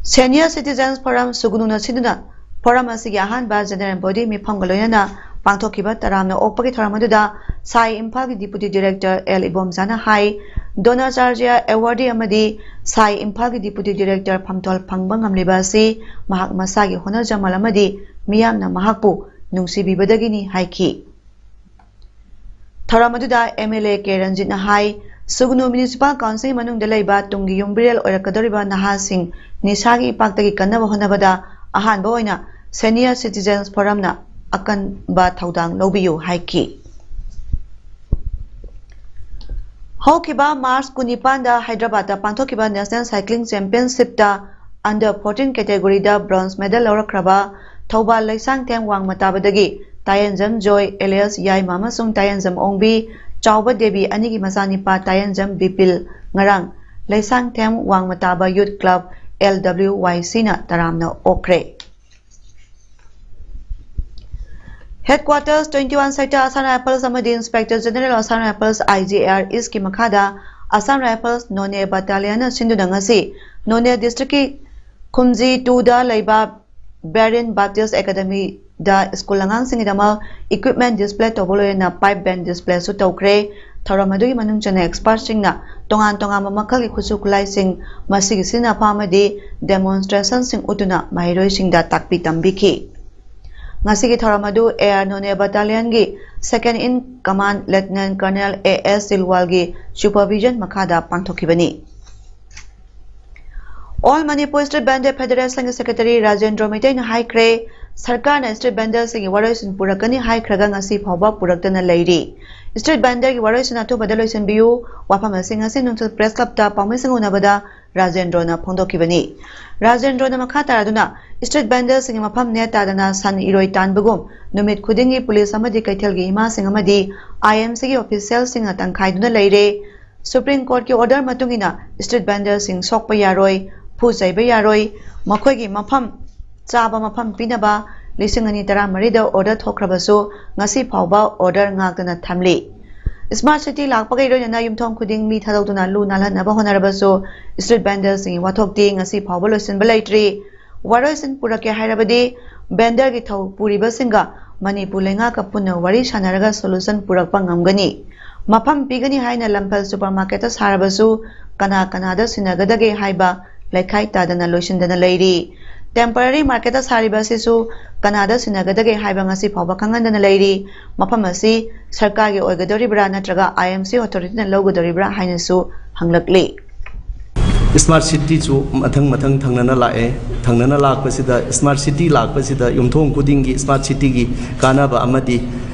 Senior Citizens Forum ꯁꯨꯒꯅꯨꯅ ꯁꯤꯟꯗꯨꯅ forum ꯑꯁꯤꯒꯤ ꯑꯍꯥꯟꯕ general body ꯃꯤꯐꯝꯒ ꯂꯣꯏꯅꯅ ꯄꯥꯡꯊꯣꯛꯈꯤꯕ ꯇꯔꯥꯝꯅ ꯑꯣꯛꯄꯒꯤ ꯊꯧꯔꯝ ꯑꯗꯨꯗ ꯁꯥꯏ ꯏꯝꯐꯥꯜꯒꯤ Deputy Director ꯑꯦꯜ ꯏꯕꯣꯝꯆꯥꯅ ꯍꯥꯏ, ꯗ꯭ꯔꯣꯅꯥꯆꯥꯔ꯭ꯌ Awardee ꯑꯃꯗꯤ ꯁꯥꯏ ꯏꯝꯐꯥꯜꯒꯤ Deputy Director ꯐꯝꯊꯣꯜ ꯐꯪꯕ ꯉꯝꯂꯤꯕ ꯑꯁꯤ ꯃꯍꯥꯛ ꯃꯁꯥꯒꯤ ꯍꯣꯠꯅꯖꯃꯜ ꯑꯃꯗꯤ ꯃꯤꯌꯥꯝꯅ ꯃꯍꯥꯛꯄꯨ ꯅꯨꯡꯁꯤꯕꯤꯕꯗꯒꯤꯅꯤ ꯍꯥꯏꯈꯤ꯫ ꯊꯧꯔꯝ ꯑꯗꯨꯗ MLA ꯀꯦ ꯔꯟꯖꯤꯠꯅ ꯍꯥꯏ, ꯁꯨꯒꯅꯨ Municipal Council ꯃꯅꯨꯡꯗ ꯂꯩꯕ ꯇꯨꯡꯒꯤ ꯌꯨꯝꯕꯤꯔꯦꯜ ꯑꯣꯏꯔꯛꯀꯗꯧꯔꯤꯕ ꯅꯍꯥꯁꯤꯡ ꯅꯤꯁꯥꯒꯤ ꯏꯄꯥꯛꯇꯒꯤ ꯀꯟꯅꯕ ꯍꯣꯠꯅꯕꯗ ꯑꯍꯥꯟꯕ ꯑꯣꯏꯅ Senior Citizens Forumꯅ ꯑꯀꯟꯕ ꯊꯧꯗꯥꯡ ꯂꯧꯕꯤꯌꯨ ꯍꯥꯏꯈꯤ꯫ ꯍꯧꯈꯤꯕ ꯃꯥꯔꯆ ꯀꯨꯟꯅꯤꯄꯥꯟꯗ ꯍꯥꯏꯗ꯭ꯔꯕꯥꯗꯇ ꯄꯥꯡꯊꯣꯛꯈꯤꯕ National Cycling Championshipꯇ under fourteen categoryꯗ bronze medal ꯂꯧꯔꯛꯈ꯭ꯔꯕ Thoubal Leishangthem ꯋꯥꯡꯃ ꯇꯥꯕꯗꯒꯤ ꯇꯥꯌꯦꯟꯖꯝ ꯖꯣꯏ alias ꯌꯥꯏꯃ ꯑꯃꯁꯨꯡ ꯇꯥꯌꯦꯟꯖꯝ ꯑꯣꯡꯕꯤ ꯆꯥꯎꯕ ꯗꯦꯕꯤ ꯑꯅꯤꯒꯤ ꯃꯆꯥꯅꯤꯄꯥ ꯇꯥꯌꯦꯟꯖꯝ ꯕꯤꯄꯤꯜ ꯉꯔꯥꯡ ꯂꯩꯁꯥꯡꯊꯦꯝ ꯋꯥꯡꯃ ꯇꯥꯕ Youth Club LWYCꯅ ꯇꯔꯥꯝꯅ ꯑꯣꯛꯈ꯭ꯔꯦ꯫ Headquarters twenty one Sector Assam Rifles ꯑꯃꯗꯤ Inspector General Assam Rifles IGR Eastꯀꯤ ꯃꯈꯥꯗ Assam Rifles None Battalionꯅ ꯁꯤꯟꯗꯨꯅ ꯉꯁꯤ None Districtꯀꯤ ꯈꯨꯝꯖꯤ twoꯗ ꯂꯩꯕ Barin Baptist Academy ꯗ ꯁ꯭ꯀꯨꯜ ꯑꯉꯥꯡꯁꯤꯡꯒꯤꯗꯃꯛ equipment display ꯇꯧꯕ ꯂꯣꯏꯅꯅ pipe band displayꯁꯨ ꯇꯧꯈ꯭ꯔꯦ꯫ ꯊꯧꯔꯝ ꯑꯗꯨꯒꯤ ꯃꯅꯨꯡ ꯆꯟꯅ expertꯁꯤꯡꯅ ꯇꯣꯉꯥꯟ ꯇꯣꯉꯥꯟꯕ ꯃꯈꯜꯒꯤ ꯈꯨꯠꯁꯨ ꯈꯨꯠꯂꯥꯏꯁꯤꯡ, ꯃꯁꯤꯒꯤ ꯁꯤꯖꯤꯟꯅꯐꯝ ꯑꯃꯗꯤ demonstrationꯁꯤꯡ ꯎꯠꯇꯨꯅ ꯃꯍꯩꯔꯣꯏꯁꯤꯡꯗ ꯇꯥꯛꯄꯤ ꯇꯝꯕꯤꯈꯤ꯫ ꯉꯁꯤꯒꯤ ꯊꯧꯔꯝ ꯑꯗꯨ Air Noney Battalionꯒꯤ Second in Command Lieutenant Colonel A S Silwalꯒꯤ supervision ꯃꯈꯥꯗ ꯄꯥꯡꯊꯣꯛꯈꯤꯕꯅꯤ꯫ All Manipur Street Vendor Federation Secretary Rajendro ꯃꯩꯇꯩꯅ ꯍꯥꯏꯈ꯭ꯔꯦ, ꯁꯔꯀꯥꯔꯅ street vendorꯁꯤꯡꯒꯤ ꯋꯥꯔꯣꯏꯁꯤꯟ ꯄꯨꯔꯛꯀꯅꯤ ꯍꯥꯏꯈ꯭ꯔꯒ ꯉꯁꯤ ꯐꯥꯎꯕ ꯄꯨꯔꯛꯇꯅ ꯂꯩꯔꯤ꯫ Street vendorꯒꯤ ꯋꯥꯔꯣꯏꯁꯤꯟ ꯑꯊꯨꯕꯗ ꯂꯣꯏꯁꯤꯟꯕꯤꯌꯨ꯫ ꯋꯥꯐꯝ ꯑꯁꯤ ꯉꯁꯤ ꯅꯨꯡꯊꯤꯜ Press Clubꯇ ꯄꯥꯎꯃꯤꯁꯤꯡ ꯎꯅꯕꯗ ꯔꯥꯖꯦꯟꯗ꯭ꯔꯣꯅ ꯐꯣꯡꯗꯣꯛꯈꯤꯕꯅꯤ꯫ ꯔꯥꯖꯦꯟꯗ꯭ꯔꯣꯅ ꯃꯈꯥ ꯇꯥꯔꯗꯨꯅ, street vendorꯁꯤꯡꯒꯤ ꯃꯐꯝ ꯅꯦꯠ ꯇꯥꯗꯅ ꯁꯟ ꯏꯔꯣꯏ ꯇꯥꯟꯕꯒꯨꯝ ꯅꯨꯃꯤꯠ ꯈꯨꯗꯤꯡꯒꯤ ꯄꯨꯂꯤꯁ ꯑꯃꯗꯤ ꯀꯩꯊꯦꯜꯒꯤ ꯏꯃꯥꯁꯤꯡ ꯑꯃꯗꯤ IMCꯒꯤ officialꯁꯤꯡꯅ ꯇꯪꯈꯥꯏꯗꯨꯅ ꯂꯩꯔꯦ꯫ Supreme Courtꯀꯤ order ꯃꯇꯨꯡ ꯏꯟꯅ street vendorꯁꯤꯡ ꯁꯣꯛꯄ ꯌꯥꯔꯣꯏ, ꯐꯨ ꯆꯩꯕ ꯌꯥꯔꯣꯏ, ꯃꯈꯣꯏꯒꯤ ꯃꯐꯝ ꯆꯥꯕ ꯃꯐꯝ ꯄꯤꯅꯕ ꯂꯤꯁꯤꯡ ꯑꯅꯤ ꯇꯔꯥꯃꯔꯤꯗ order ꯊꯣꯛꯈ꯭ꯔꯕꯁꯨ ꯉꯁꯤ ꯐꯥꯎꯕ order ꯉꯥꯛꯇꯅ ꯊꯝꯂꯤ꯫ Smart City ꯂꯥꯛꯄꯒ ꯂꯣꯏꯅꯅ ꯌꯨꯝꯊꯣꯡ ꯈꯨꯗꯤꯡ ꯃꯤ ꯊꯥꯗꯣꯛꯇꯨꯅ ꯂꯨ ꯅꯥꯜꯍꯟꯅꯕ ꯍꯣꯠꯅꯔꯕꯁꯨ street vendorꯁꯤꯡꯒꯤ ꯋꯥꯊꯣꯛꯇꯤ ꯉꯁꯤ ꯐꯥꯎꯕ ꯂꯣꯏꯁꯤꯟꯕ ꯂꯩꯇ꯭ꯔꯤ꯫ ꯋꯥꯔꯣꯏꯁꯤꯟ ꯄꯨꯔꯛꯀꯦ ꯍꯥꯏꯔꯕꯗꯤ vendorꯒꯤ ꯊꯧ ꯄꯨꯔꯤꯕꯁꯤꯡꯒ ꯃꯅꯤꯄꯨꯔ ꯂꯩꯉꯥꯛꯀ ꯄꯨꯟꯅ ꯋꯥꯔꯤ ꯁꯥꯟꯅꯔꯒ solution ꯄꯨꯔꯛꯄ ꯉꯝꯒꯅꯤ꯫ ꯃꯐꯝ ꯄꯤꯒꯅꯤ ꯍꯥꯏꯅ ꯂꯝꯐꯦꯜ supermarketꯇ ꯁꯥꯔꯕꯁꯨ ꯀꯅꯥ ꯀꯅꯥꯗ ꯁꯤꯟꯅꯒꯗꯒꯦ ꯍꯥꯏꯕ ꯂꯩꯈꯥꯏ ꯇꯥꯗꯅ ꯂꯣꯏꯁꯤꯟꯗꯅ ꯂꯩꯔꯤ꯫ Temporary marketꯇ ꯁꯥꯔꯤꯕ ꯑꯁꯤꯁꯨ ꯀꯅꯥꯗ ꯁꯤꯟꯅꯒꯗꯒꯦ ꯍꯥꯏꯕ ꯉꯁꯤ ꯐꯥꯎꯕ ꯈꯪꯍꯟꯗꯅ ꯂꯩꯔꯤ꯫ ꯃꯐꯝ ꯑꯁꯤ ꯁꯔꯀꯥꯔꯒꯤ ꯑꯣꯏꯒꯗꯧꯔꯤꯕ꯭ꯔꯥ ꯅꯠꯇ꯭ꯔꯒ IMC authorityꯅ ꯂꯧꯒꯗꯧꯔꯤꯕ꯭ꯔꯥ ꯍꯥꯏꯅꯁꯨ ꯍꯪꯂꯛꯂꯤ꯫ Smart Cityꯁꯨ ꯃꯊꯪ ꯃꯊꯪ ꯊꯪꯅꯅ ꯂꯥꯛꯑꯦ꯫ ꯊꯪꯅꯅ ꯂꯥꯛꯄꯁꯤꯗ, Smart City ꯂꯥꯛꯄꯁꯤꯗ ꯌꯨꯝꯊꯣꯡ ꯈꯨꯗꯤꯡꯒꯤ Smart Cityꯒꯤ ꯀꯥꯟꯅꯕ ꯑꯃꯗꯤ,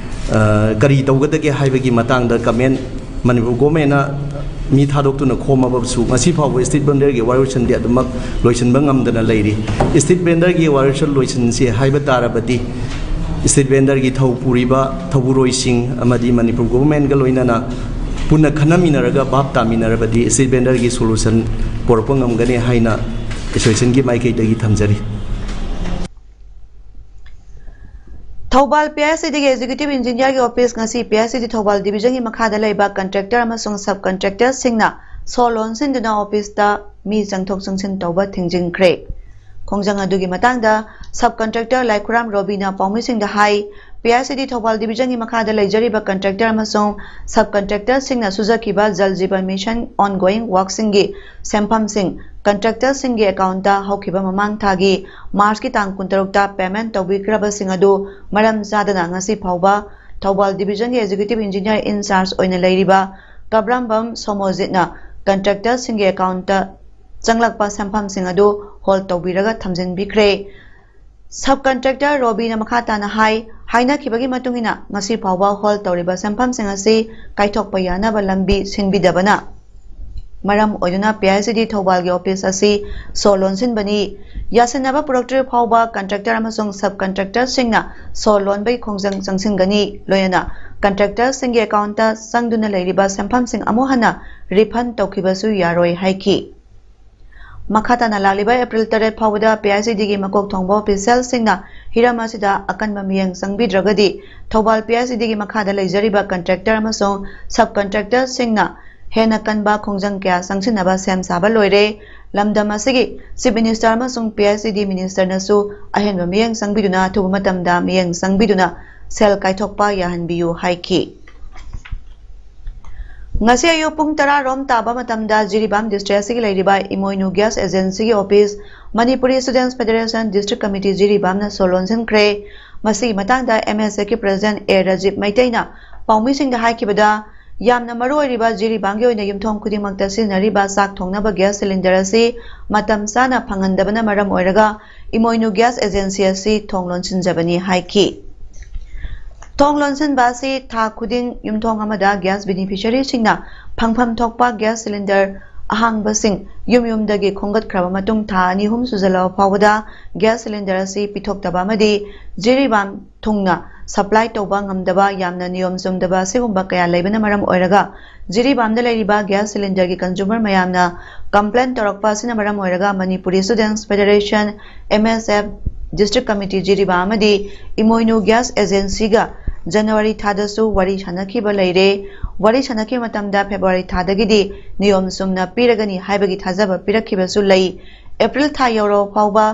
ꯑ, ꯀꯔꯤ ꯇꯧꯒꯗꯒꯦ ꯍꯥꯏꯕꯒꯤ ꯃꯇꯥꯡꯗ comment ꯃꯅꯤꯄꯨꯔ governmentꯅ ꯃꯤ ꯊꯥꯗꯣꯛꯇꯨꯅ ꯈꯣꯝꯃꯕꯁꯨ ꯉꯁꯤ ꯐꯥꯎꯕ street vendorꯒꯤ ꯋꯥꯔꯣꯏꯁꯤꯟꯗꯤ ꯑꯗꯨꯃꯛ ꯂꯣꯏꯁꯤꯟꯕ ꯉꯝꯗꯅ ꯂꯩꯔꯤ꯫ Street vendorꯒꯤ ꯋꯥꯔꯣꯏꯁꯤꯟ ꯂꯣꯏꯁꯤꯟꯁꯤ ꯍꯥꯏꯕ ꯇꯥꯔꯕꯗꯤ street vendorꯒꯤ ꯊꯧ ꯄꯨꯔꯤꯕ ꯊꯧꯕꯨꯔꯣꯏꯁꯤꯡ ꯑꯃꯗꯤ ꯃꯅꯤꯄꯨꯔ governmentꯒ ꯂꯣꯏꯅꯅ ꯄꯨꯟꯅ ꯈꯟꯅꯃꯤꯟꯅꯔꯒ ꯚꯥꯞ ꯇꯥꯃꯤꯟꯅꯔꯕꯗꯤ street vendorꯒꯤ solution ꯄꯨꯔꯛꯄ ꯉꯝꯒꯅꯤ ꯍꯥꯏꯅ associationꯒꯤ ꯃꯥꯏꯀꯩꯗꯒꯤ ꯊꯝꯖꯔꯤ꯫ ꯊꯧꯕꯥꯜ PICDꯒꯤ executive engineerꯒꯤ office ꯉꯁꯤ PICD ꯊꯧꯕꯥꯜ divisionꯒꯤ ꯃꯈꯥꯗ ꯂꯩꯕ contractor ꯑꯃꯁꯨꯡ subcontractorꯁꯤꯡꯅ ꯁꯣ ꯂꯣꯟꯁꯤꯟꯗꯨꯅ officeꯇ ꯃꯤ ꯆꯪꯊꯣꯛ ꯆꯪꯁꯤꯟ ꯇꯧꯕ ꯊꯤꯡꯖꯤꯟꯈ꯭ꯔꯦ꯫ ꯈꯣꯡꯖꯪ ꯑꯗꯨꯒꯤ ꯃꯇꯥꯡꯗ ꯁꯕ ꯀꯟꯇ꯭ꯔꯦꯛꯇꯔ ꯂꯥꯏꯈꯨꯔꯥꯝ ꯔꯣꯕꯤꯅ ꯄꯥꯎꯃꯤꯁꯤꯡꯗ ꯍꯥꯏ, ꯄꯤ ꯑꯥꯏ ꯁꯤ ꯗꯤ ꯊꯧꯕꯥꯜ ꯗꯤꯕꯤꯖꯟꯒꯤ ꯃꯈꯥꯗ ꯂꯩꯖꯔꯤꯕ ꯀꯟꯇ꯭ꯔꯦꯛꯇꯔ ꯑꯃꯁꯨꯡ ꯁꯕ ꯀꯟꯇ꯭ꯔꯦꯛꯇꯔꯁꯤꯡꯅ ꯁꯨꯖꯈꯤꯕ ꯖꯜ ꯖꯤꯕꯟ ꯃꯤꯁꯟ ꯑꯣꯟꯒꯣꯌꯤꯡ ꯋꯥꯔꯛꯁꯤꯡꯒꯤ ꯁꯦꯟꯐꯝꯁꯤꯡ ꯀꯟꯇ꯭ꯔꯦꯛꯇꯔꯁꯤꯡꯒꯤ ꯑꯦꯀꯥꯎꯟꯇ ꯍꯧꯈꯤꯕ ꯃꯃꯥꯡ ꯊꯥꯒꯤ ꯃꯥꯔꯆꯀꯤ ꯇꯥꯡ ꯀꯨꯟꯇꯔꯨꯛꯇ ꯄꯦꯃꯦꯟ ꯇꯧꯕꯤꯈ꯭ꯔꯕꯁꯤꯡ ꯑꯗꯨ ꯃꯔꯝ ꯆꯥꯗꯅ ꯉꯁꯤ ꯐꯥꯎꯕ ꯊꯧꯕꯥꯜ ꯗꯤꯕꯤꯖꯟꯒꯤ ꯑꯦꯛꯖꯤꯀ꯭ꯌꯨꯇꯤꯚ ꯏꯟꯖꯤꯅꯤꯌꯔ ꯏꯟ ꯆꯥꯔꯖ ꯑꯣꯏꯅ ꯂꯩꯔꯤꯕ ꯀꯕ꯭ꯔꯝꯕꯝ ꯁꯣꯃꯣꯖꯤꯠꯅ ꯀꯟꯇ꯭ꯔꯦꯛꯇꯔꯁꯤꯡꯒꯤ ꯑꯦꯀꯥꯎꯟꯇ ꯆꯪꯂꯛꯄ ꯁꯦꯟꯐꯝꯁꯤꯡ ꯑꯗꯨ ꯍꯣꯜꯗ ꯇꯧꯕꯤꯔꯒ ꯊꯝꯖꯤꯟꯕꯤꯈ꯭ꯔꯦ꯫ ꯁꯕ ꯀꯟꯇ꯭ꯔꯦꯛꯇꯔ ꯔꯣꯕꯤꯅ ꯃꯈꯥ ꯇꯥꯅ ꯍꯥꯏ, ꯍꯥꯏꯅꯈꯤꯕꯒꯤ ꯃꯇꯨꯡ ꯏꯟꯅ ꯉꯁꯤ ꯐꯥꯎꯕ ꯍꯣꯜꯗ ꯇꯧꯔꯤꯕ ꯁꯦꯟꯐꯝꯁꯤꯡ ꯑꯁꯤ ꯀꯥꯏꯊꯣꯛꯄ ꯌꯥꯅꯕ ꯂꯝꯕꯤ ꯁꯤꯟꯕꯤꯗꯕꯅ ꯃꯔꯝ ꯑꯣꯏꯗꯨꯅ P I C D ꯊꯧꯕꯥꯜꯒꯤ office ꯑꯁꯤ ꯁꯣ ꯂꯣꯟꯁꯤꯟꯕꯅꯤ꯫ ꯌꯥꯁꯤꯟꯅꯕ ꯄꯨꯔꯛꯇ꯭ꯔꯤꯕ ꯐꯥꯎꯕ ꯀꯟꯇ꯭ꯔꯦꯛꯇꯔ ꯑꯃꯁꯨꯡ ꯁꯕ ꯀꯟꯇ꯭ꯔꯦꯛꯇꯔꯁꯤꯡꯅ ꯁꯣ ꯂꯣꯟꯕꯒꯤ ꯈꯣꯡꯖꯪ ꯆꯪꯁꯤꯟꯒꯅꯤ꯫ ꯂꯣꯏꯅꯅ ꯀꯟꯇ꯭ꯔꯦꯛꯇꯔꯁꯤꯡꯒꯤ ꯑꯦꯀꯥꯎꯟꯇ ꯆꯪꯗꯨꯅ ꯂꯩꯔꯤꯕ ꯁꯦꯟꯐꯝꯁꯤꯡ ꯑꯃꯨꯛ ꯍꯟꯅ ꯔꯤꯐꯟ ꯇꯧꯈꯤꯕꯁꯨ ꯌꯥꯔꯣꯏ ꯍꯥꯏꯈꯤ꯫ ꯃꯈꯥ ꯇꯥꯅ ꯂꯥꯛꯂꯤꯕ ꯑꯦꯄ꯭ꯔꯤꯜ ꯇꯔꯦꯠ ꯐꯥꯎꯕꯗ ꯄꯤ ꯑꯥꯏ ꯁꯤ ꯗꯤꯒꯤ ꯃꯀꯣꯛ ꯊꯣꯡꯕ ꯑꯣꯐꯤꯁꯤꯌꯦꯜꯁꯤꯡꯅ ꯍꯤꯔꯝ ꯑꯁꯤꯗ ꯑꯀꯟꯕ ꯃꯤꯠꯌꯦꯡ ꯆꯪꯕꯤꯗ꯭ꯔꯒꯗꯤ ꯊꯧꯕꯥꯜ ꯄꯤ ꯑꯥꯏ ꯁꯤ ꯗꯤꯒꯤ ꯃꯈꯥꯗ ꯂꯩꯖꯔꯤꯕ ꯀꯟꯇ꯭ꯔꯦꯛꯇꯔ ꯑꯃꯁꯨꯡ ꯁꯕ ꯀꯟꯇ꯭ꯔꯦꯛꯇꯔꯁꯤꯡꯅ ꯍꯦꯟꯅ ꯀꯟꯕ ꯈꯣꯡꯖꯪ ꯀꯌꯥ ꯆꯪꯁꯤꯟꯅꯕ ꯁꯦꯝ ꯁꯥꯕ ꯂꯣꯏꯔꯦ꯫ ꯂꯝꯗꯝ ꯑꯁꯤꯒꯤ ꯆꯤꯐ ꯃꯤꯅꯤꯁꯇꯔ ꯑꯃꯁꯨꯡ ꯄꯤ ꯑꯥꯏ ꯁꯤ ꯗꯤ ꯃꯤꯅꯤꯁꯇꯔꯅꯁꯨ ꯑꯍꯦꯟꯕ ꯃꯤꯠꯌꯦꯡ ꯆꯪꯕꯤꯗꯨꯅ ꯑꯊꯨꯕ ꯃꯇꯝꯗ ꯃꯤꯠꯌꯦꯡ ꯆꯪꯕꯤꯗꯨꯅ ꯁꯦꯜ ꯀꯥꯏꯊꯣꯛꯄ ꯌꯥꯍꯟꯕꯤꯌꯨ ꯍꯥꯏꯈꯤ꯫ ꯉꯁꯤ ꯑꯌꯨꯛ ꯄꯨꯡ ꯇꯔꯥ ꯔꯣꯝ ꯇꯥꯕ ꯃꯇꯝꯗ ꯖꯤꯔꯤꯕꯥꯝ ꯗꯤꯁꯇ꯭ꯔꯤꯛ ꯑꯁꯤꯒꯤ ꯂꯩꯔꯤꯕ ꯏꯃꯣꯏꯅꯨ ꯒ꯭ꯌꯥꯁ ꯑꯦꯖꯦꯟꯁꯤꯒꯤ office, Manipuri students federation district committee ꯖꯤꯔꯤꯕꯥꯝꯅ ꯁꯣ ꯂꯣꯟꯁꯤꯟꯈ꯭ꯔꯦ꯫ ꯃꯁꯤꯒꯤ ꯃꯇꯥꯡꯗ ꯑꯦꯝ ꯑꯦꯁ ꯑꯦꯐꯀꯤ ꯄ꯭ꯔꯁꯤꯗꯦꯟꯠ ꯑꯦ ꯔꯥꯖꯤꯕ ꯃꯩꯇꯩꯅ ꯄꯥꯎꯃꯤꯁꯤꯡꯗ ꯍꯥꯏꯈꯤꯕꯗ, ꯌꯥꯝꯅ ꯃꯔꯨ ꯑꯣꯏꯔꯤꯕ ꯖꯤꯔꯤꯕꯥꯝꯒꯤ ꯑꯣꯏꯅ ꯌꯨꯝꯊꯣꯡ ꯈꯨꯗꯤꯡꯃꯛꯇ ꯁꯤꯖꯤꯟꯅꯔꯤꯕ ꯆꯥꯛ ꯊꯣꯡꯅꯕ ꯒ꯭ꯌꯥꯁ ꯁꯤꯂꯤꯟꯗꯔ ꯑꯁꯤ ꯃꯇꯝ ꯆꯥꯅ ꯐꯪꯍꯟꯗꯕꯅ ꯃꯔꯝ ꯑꯣꯏꯔꯒ ꯏꯃꯣꯏꯅꯨ ꯒ꯭ꯌꯥꯁ ꯑꯦꯖꯦꯟꯁꯤ ꯑꯁꯤ ꯊꯣꯡ ꯂꯣꯟꯁꯤꯟꯖꯕꯅꯤ ꯍꯥꯏꯈꯤ꯫ ꯊꯣꯡ ꯂꯣꯟꯁꯤꯟꯕ ꯑꯁꯤ ꯊꯥ ꯈꯨꯗꯤꯡ ꯌꯨꯝꯊꯣꯡ ꯑꯃꯗ ꯒ꯭ꯌꯥꯁ ꯕꯦꯅꯤꯐꯤꯁꯔꯤꯁꯤꯡꯅ ꯐꯪꯐꯝ ꯊꯣꯛꯄ ꯒ꯭ꯌꯥꯁ ꯁꯤꯂꯤꯟꯗꯔ ꯑꯍꯥꯡꯕꯁꯤꯡ ꯌꯨꯝ ꯌꯨꯝꯗꯒꯤ ꯈꯣꯝꯒꯠꯈ꯭ꯔꯕ ꯃꯇꯨꯡ ꯊꯥ ꯑꯅꯤ ꯑꯍꯨꯝ ꯁꯨꯖꯜꯂꯕ ꯐꯥꯎꯕꯗ ꯒ꯭ꯌꯥꯁ ꯁꯤꯂꯤꯟꯗꯔ ꯑꯁꯤ ꯄꯤꯊꯣꯛꯇꯕ ꯑꯃꯗꯤ ꯖꯤꯔꯤꯕꯥꯝ ꯊꯨꯡꯅ ꯁꯄ꯭ꯂꯥꯏ ꯇꯧꯕ ꯉꯝꯗꯕ ꯌꯥꯝꯅ ꯅꯤꯌꯣꯝ ꯆꯨꯝꯗꯕ ꯑꯁꯤꯒꯨꯝꯕ ꯀꯌꯥ ꯂꯩꯕꯅ ꯃꯔꯝ ꯑꯣꯏꯔꯒ ꯖꯤꯔꯤꯕꯥꯝꯗ ꯂꯩꯔꯤꯕ ꯒ꯭ꯌꯥꯁ ꯁꯤꯂꯤꯟꯗꯔꯒꯤ ꯀꯟꯖꯨꯃꯔ ꯃꯌꯥꯝꯅ ꯀꯝꯄ꯭ꯂꯦꯟ ꯇꯧꯔꯛꯄ ꯑꯁꯤꯅ ꯃꯔꯝ ꯑꯣꯏꯔꯒ ꯃꯅꯤꯄꯨꯔꯤ ꯁ꯭ꯇꯨꯗꯦꯟꯠꯁ ꯐꯦꯗꯔꯦꯁꯟ, ꯑꯦꯝ ꯑꯦꯁ ꯑꯦꯐ, ꯗꯤꯁꯇ꯭ꯔꯤꯛ ꯀꯃꯤꯇꯤ ꯖꯤꯔꯤꯕꯥꯝ ꯑꯃꯗꯤ ꯏꯃꯣꯏꯅꯨ ꯒ꯭ꯌꯥꯁ ꯑꯦꯖꯦꯟꯁꯤꯒ ꯖꯅꯋꯥꯔꯤ ꯊꯥꯗꯁꯨ ꯋꯥꯔꯤ ꯁꯥꯟꯅꯈꯤꯕ ꯂꯩꯔꯦ꯫ ꯋꯥꯔꯤ ꯁꯥꯟꯅꯈꯤꯕ ꯃꯇꯝꯗ ꯐꯦꯕ꯭ꯔꯨꯋꯥꯔꯤ ꯊꯥꯗꯒꯤꯗꯤ ꯅꯤꯌꯣꯝ ꯆꯨꯝꯅ ꯄꯤꯔꯒꯅꯤ ꯍꯥꯏꯕꯒꯤ ꯊꯥꯖꯕ ꯄꯤꯔꯛꯈꯤꯕꯁꯨ ꯂꯩ꯫ ꯑꯦꯄ꯭ꯔꯤꯜ ꯊꯥ ꯌꯧꯔꯕ ꯐꯥꯎꯕ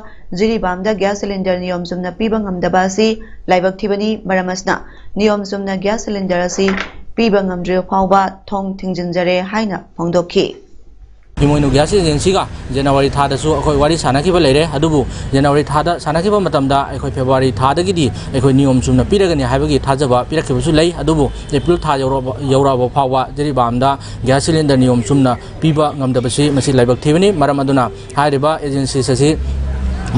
ꯖꯤꯔꯤꯕꯥꯝꯗ ꯒ꯭ꯌꯥꯁ ꯁꯤꯂꯤꯟꯗꯔ ꯅꯤꯌꯣꯝ ꯆꯨꯝꯅ ꯄꯤꯕ ꯉꯝꯗꯕ ꯑꯁꯤ ꯂꯥꯏꯕꯛ ꯊꯤꯕꯅꯤ꯫ ꯃꯔꯝ ꯑꯁꯤꯅ ꯅꯤꯌꯣꯝ ꯆꯨꯝꯅ ꯒ꯭ꯌꯥꯁ ꯁꯤꯂꯤꯟꯗꯔ ꯑꯁꯤ ꯄꯤꯕ ꯉꯝꯗ꯭ꯔꯤꯕ ꯐꯥꯎꯕ ꯊꯣꯡ ꯊꯤꯡꯖꯤꯟꯖꯔꯦ ꯍꯥꯏꯅ ꯐꯣꯡꯗꯣꯛꯈꯤ꯫ ꯏꯃꯣꯏꯅꯨ ꯒ꯭ꯌꯥꯁ ꯑꯦꯖꯦꯟꯁꯤꯒ ꯖꯅꯋꯥꯔꯤ ꯊꯥꯗꯁꯨ ꯑꯩꯈꯣꯏ ꯋꯥꯔꯤ ꯁꯥꯟꯅꯈꯤꯕ ꯂꯩꯔꯦ꯫ ꯑꯗꯨꯕꯨ ꯖꯅꯋꯥꯔꯤ ꯊꯥꯗ ꯁꯥꯟꯅꯈꯤꯕ ꯃꯇꯝꯗ ꯑꯩꯈꯣꯏ ꯐꯦꯕ꯭ꯔꯨꯋꯥꯔꯤ ꯊꯥꯗꯒꯤꯗꯤ ꯑꯩꯈꯣꯏ ꯅꯤꯌꯣꯝ ꯆꯨꯝꯅ ꯄꯤꯔꯒꯅꯤ ꯍꯥꯏꯕꯒꯤ ꯊꯥꯖꯕ ꯄꯤꯔꯛꯈꯤꯕꯁꯨ ꯂꯩ꯫ ꯑꯗꯨꯕꯨ ꯑꯦꯄ꯭ꯔꯤꯜ ꯊꯥ ꯌꯧꯔꯕ, ꯌꯧꯔꯛꯑꯕ ꯐꯥꯎꯕ ꯖꯤꯔꯤꯕꯥꯝꯗ ꯒ꯭ꯌꯥꯁ ꯁꯤꯂꯤꯟꯗꯔ ꯅꯤꯌꯣꯝ ꯆꯨꯝꯅ ꯄꯤꯕ ꯉꯝꯗꯕꯁꯤ ꯃꯁꯤ ꯂꯥꯏꯕꯛ ꯊꯤꯕꯅꯤ꯫ ꯃꯔꯝ ꯑꯗꯨꯅ ꯍꯥꯏꯔꯤꯕ ꯑꯦꯖꯦꯟꯁꯤꯁ ꯑꯁꯤ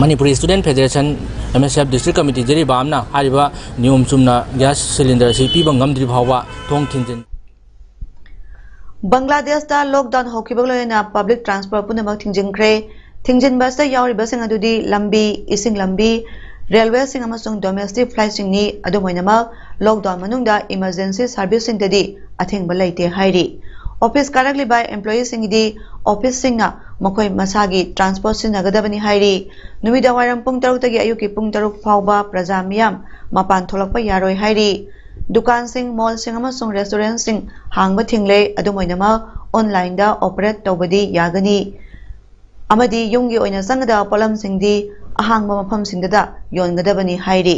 ꯃꯅꯤꯄꯨꯔꯤ ꯁ꯭ꯇꯨꯗꯦꯟ ꯐꯦꯗꯦꯔꯦꯁꯟ, ꯑꯦꯝ ꯑꯦꯁ ꯑꯦꯐ, ꯗꯤꯁꯇ꯭ꯔꯤꯛ ꯀꯃꯤꯇꯤ ꯖꯤꯔꯤꯕꯥꯝꯅ ꯍꯥꯏꯔꯤꯕ ꯅꯤꯌꯣꯝ ꯆꯨꯝꯅ ꯒ꯭ꯌꯥꯁ ꯁꯤꯂꯤꯟꯗꯔ ꯑꯁꯤ ꯄꯤꯕ ꯉꯝꯗ꯭ꯔꯤ ꯐꯥꯎꯕ ꯊꯣꯡ ꯊꯤꯡꯖꯤꯟ ꯕꯪꯒ꯭ꯂꯥꯗꯦꯁꯇ ꯂꯣꯛꯗꯥꯎꯟ ꯍꯧꯈꯤꯕꯒ ꯂꯣꯏꯅꯅ ꯄꯕ꯭ꯂꯤꯛ ꯇ꯭ꯔꯥꯟꯁꯄꯣꯔꯠ ꯄꯨꯝꯅꯃꯛ ꯊꯤꯡꯖꯤꯟꯈ꯭ꯔꯦ꯫ ꯊꯤꯡꯖꯤꯟꯕ ꯑꯁꯤꯗ ꯌꯥꯎꯔꯤꯕꯁꯤꯡ ꯑꯗꯨꯗꯤ ꯂꯝꯕꯤ, ꯏꯁꯤꯡ ꯂꯝꯕꯤ, ꯔꯦꯜꯋꯦꯁꯤꯡ ꯑꯃꯁꯨꯡ ꯗꯣꯃꯦꯁꯇꯤꯛ ꯐ꯭ꯂꯥꯏꯠꯁꯤꯡꯅꯤ꯫ ꯑꯗꯨꯝ ꯑꯣꯏꯅꯃꯛ, ꯂꯣꯛꯗꯥꯎꯟ ꯃꯅꯨꯡꯗ ꯏꯃꯔꯖꯦꯟꯁꯤ ꯁꯥꯔꯚꯤꯁꯁꯤꯡꯗꯗꯤ ꯑꯊꯤꯡꯕ ꯂꯩꯇꯦ ꯍꯥꯏꯔꯤ꯫ ꯑꯣꯐꯤꯁ ꯀꯥꯔꯛꯂꯤꯕ ꯑꯦꯝꯄ꯭ꯂꯣꯌꯤꯁꯤꯡꯒꯤꯗꯤ ꯑꯣꯐꯤꯁꯁꯤꯡꯅ ꯃꯈꯣꯏ ꯃꯁꯥꯒꯤ ꯇ꯭ꯔꯥꯟꯁꯄꯣꯔꯠ ꯁꯤꯖꯤꯟꯅꯒꯗꯕꯅꯤ ꯍꯥꯏꯔꯤ꯫ ꯅꯨꯃꯤꯗꯥꯡꯋꯥꯏꯔꯝ ꯄꯨꯡ ꯇꯔꯨꯛꯇꯒꯤ ꯑꯌꯨꯛꯀꯤ ꯄꯨꯡ ꯇꯔꯨꯛ ꯐꯥꯎꯕ ꯄ꯭ꯔꯖꯥ ꯃꯤꯌꯥꯝ ꯃꯄꯥꯟ ꯊꯣꯛꯂꯛꯄ ꯌꯥꯔꯣꯏ ꯍꯥꯏꯔꯤ꯫ ꯗꯨꯀꯥꯟꯁꯤꯡ, ꯃꯣꯜꯁꯤꯡ ꯑꯃꯁꯨꯡ ꯔꯦꯁꯇꯨꯔꯦꯟꯠꯁꯤꯡ ꯍꯥꯡꯕ ꯊꯤꯡꯂꯦ꯫ ꯑꯗꯨꯝ ꯑꯣꯏꯅꯃꯛ, ꯑꯣꯟꯂꯥꯏꯟꯗ ꯑꯣꯄꯔꯦꯠ ꯇꯧꯕꯗꯤ ꯌꯥꯒꯅꯤ ꯑꯃꯗꯤ ꯌꯨꯝꯒꯤ ꯑꯣꯏꯅ ꯆꯪꯒꯗꯕ ꯄꯣꯠꯂꯝꯁꯤꯡꯗꯤ ꯑꯍꯥꯡꯕ ꯃꯐꯝꯁꯤꯡꯗꯇ ꯌꯣꯟꯒꯗꯕꯅꯤ ꯍꯥꯏꯔꯤ꯫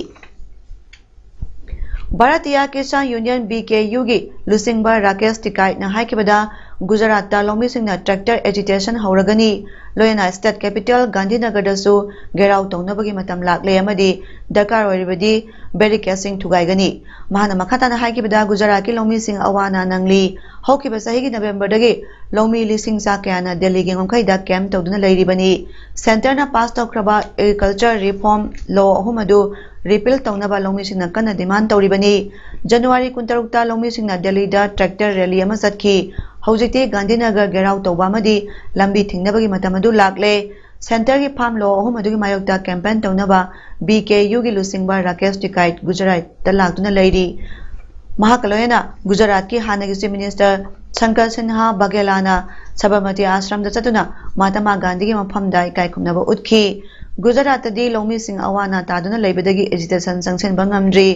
ꯚꯥꯔꯇꯤꯌꯥ ꯀꯤꯁꯥꯟ ꯌꯨꯅꯤꯌꯟ, ꯚꯤ ꯀꯦ ꯌꯨꯒꯤ ꯂꯨꯆꯤꯡꯕ ꯔꯥꯀꯦꯁ ꯇꯤꯀꯥꯏꯠꯅ ꯍꯥꯏꯈꯤꯕꯗ, ꯒꯨꯖꯔꯥꯠꯇ ꯂꯧꯃꯤꯁꯤꯡꯅ ꯇ꯭ꯔꯦꯛꯇꯔ ꯑꯦꯖꯤꯇꯦꯁꯟ ꯍꯧꯔꯒꯅꯤ꯫ ꯂꯣꯏꯅꯅ ꯁ꯭ꯇꯦꯠ ꯀꯦꯄꯤꯇꯦꯜ ꯒꯥꯟꯙꯤꯅꯒꯔꯗꯁꯨ ꯘꯦꯔꯥꯎ ꯇꯧꯅꯕꯒꯤ ꯃꯇꯝ ꯂꯥꯛꯂꯦ ꯑꯃꯗꯤ ꯗꯔꯀꯥꯔ ꯑꯣꯏꯔꯕꯗꯤ ꯕꯦꯔꯤꯀꯦꯗꯁꯤꯡ ꯊꯨꯒꯥꯏꯒꯅꯤ꯫ ꯃꯍꯥꯛꯅ ꯃꯈꯥ ꯇꯥꯅ ꯍꯥꯏꯈꯤꯕꯗ, ꯒꯨꯖꯔꯥꯠꯀꯤ ꯂꯧꯃꯤꯁꯤꯡ ꯑꯋꯥ ꯑꯅꯥ ꯅꯪꯂꯤ꯫ ꯍꯧꯈꯤꯕ ꯆꯍꯤꯒꯤ ꯅꯕꯦꯝꯕꯔꯗꯒꯤ ꯂꯧꯃꯤ ꯂꯤꯁꯤꯡ ꯆꯥ ꯀꯌꯥꯅ ꯗꯦꯜꯂꯤꯒꯤ ꯉꯝꯈꯩꯗ ꯀꯦꯝꯞ ꯇꯧꯗꯨꯅ ꯂꯩꯔꯤꯕꯅꯤ꯫ ꯁꯦꯟꯇꯔꯅ ꯄꯥꯁ ꯇꯧꯈ꯭ꯔꯕ ꯑꯦꯒ꯭ꯔꯤꯀꯜꯆꯔ ꯔꯤꯐꯣꯔꯝ ꯂꯣ ꯑꯍꯨꯝ ꯑꯗꯨ ꯔꯤꯄꯤꯜ ꯇꯧꯅꯕ ꯂꯧꯃꯤꯁꯤꯡꯅ ꯀꯟꯅ ꯗꯤꯃꯥꯟ ꯇꯧꯔꯤꯕꯅꯤ꯫ ꯖꯅꯋꯥꯔꯤ ꯀꯨꯟꯇꯔꯨꯛꯇ ꯂꯧꯃꯤꯁꯤꯡꯅ ꯗꯦꯜꯂꯤꯗ ꯇ꯭ꯔꯦꯛꯇꯔ ꯔꯦꯂꯤ ꯑꯃ ꯆꯠꯈꯤ꯫ ꯍꯧꯖꯤꯛꯇꯤ ꯒꯥꯟꯙꯤꯅꯒꯔ ꯘꯦꯔꯥꯎ ꯇꯧꯕ ꯑꯃꯗꯤ ꯂꯝꯕꯤ ꯊꯤꯡꯅꯕꯒꯤ ꯃꯇꯝ ꯑꯗꯨ ꯂꯥꯛꯂꯦ꯫ ꯁꯦꯟꯇꯔꯒꯤ ꯐꯥꯔꯝ ꯂꯣ ꯑꯍꯨꯝ ꯑꯗꯨꯒꯤ ꯃꯥꯌꯣꯛꯇ ꯀꯦꯝꯄꯦꯟ ꯇꯧꯅꯕ ꯕꯤ ꯀꯦ ꯌꯨꯒꯤ ꯂꯨꯆꯤꯡꯕ ꯔꯥꯀꯦꯁ ꯇꯤꯀꯥꯏꯠ ꯒꯨꯖꯔꯥꯠꯇ ꯂꯥꯛꯇꯨꯅ ꯂꯩꯔꯤ꯫ ꯃꯍꯥꯛꯀ ꯂꯣꯏꯅꯅ ꯒꯨꯖꯔꯥꯠꯀꯤ ꯍꯥꯟꯅꯒꯤ ꯆꯤꯐ ꯃꯤꯅꯤꯁꯇꯔ ꯁꯪꯀꯔ ꯁꯤꯟꯍꯥ ꯕꯘꯦꯂꯥꯅ ꯁꯕꯔꯃꯇꯤ ꯑꯥꯁ꯭ꯔꯝꯗ ꯆꯠꯇꯨꯅ ꯃꯍꯥꯇꯃꯥ ꯒꯥꯟꯙꯤꯒꯤ ꯃꯐꯝꯗ ꯏꯀꯥꯏ ꯈꯨꯝꯅꯕ ꯎꯠꯈꯤ꯫ ꯒꯨꯖꯔꯥꯠꯇꯗꯤ ꯂꯧꯃꯤꯁꯤꯡ ꯑꯋꯥ ꯑꯅꯥ ꯇꯥꯗꯨꯅ ꯂꯩꯕꯗꯒꯤ ꯑꯦꯖꯤꯇꯦꯁꯟ ꯆꯪꯁꯤꯟꯕ ꯉꯝꯗ꯭ꯔꯤ꯫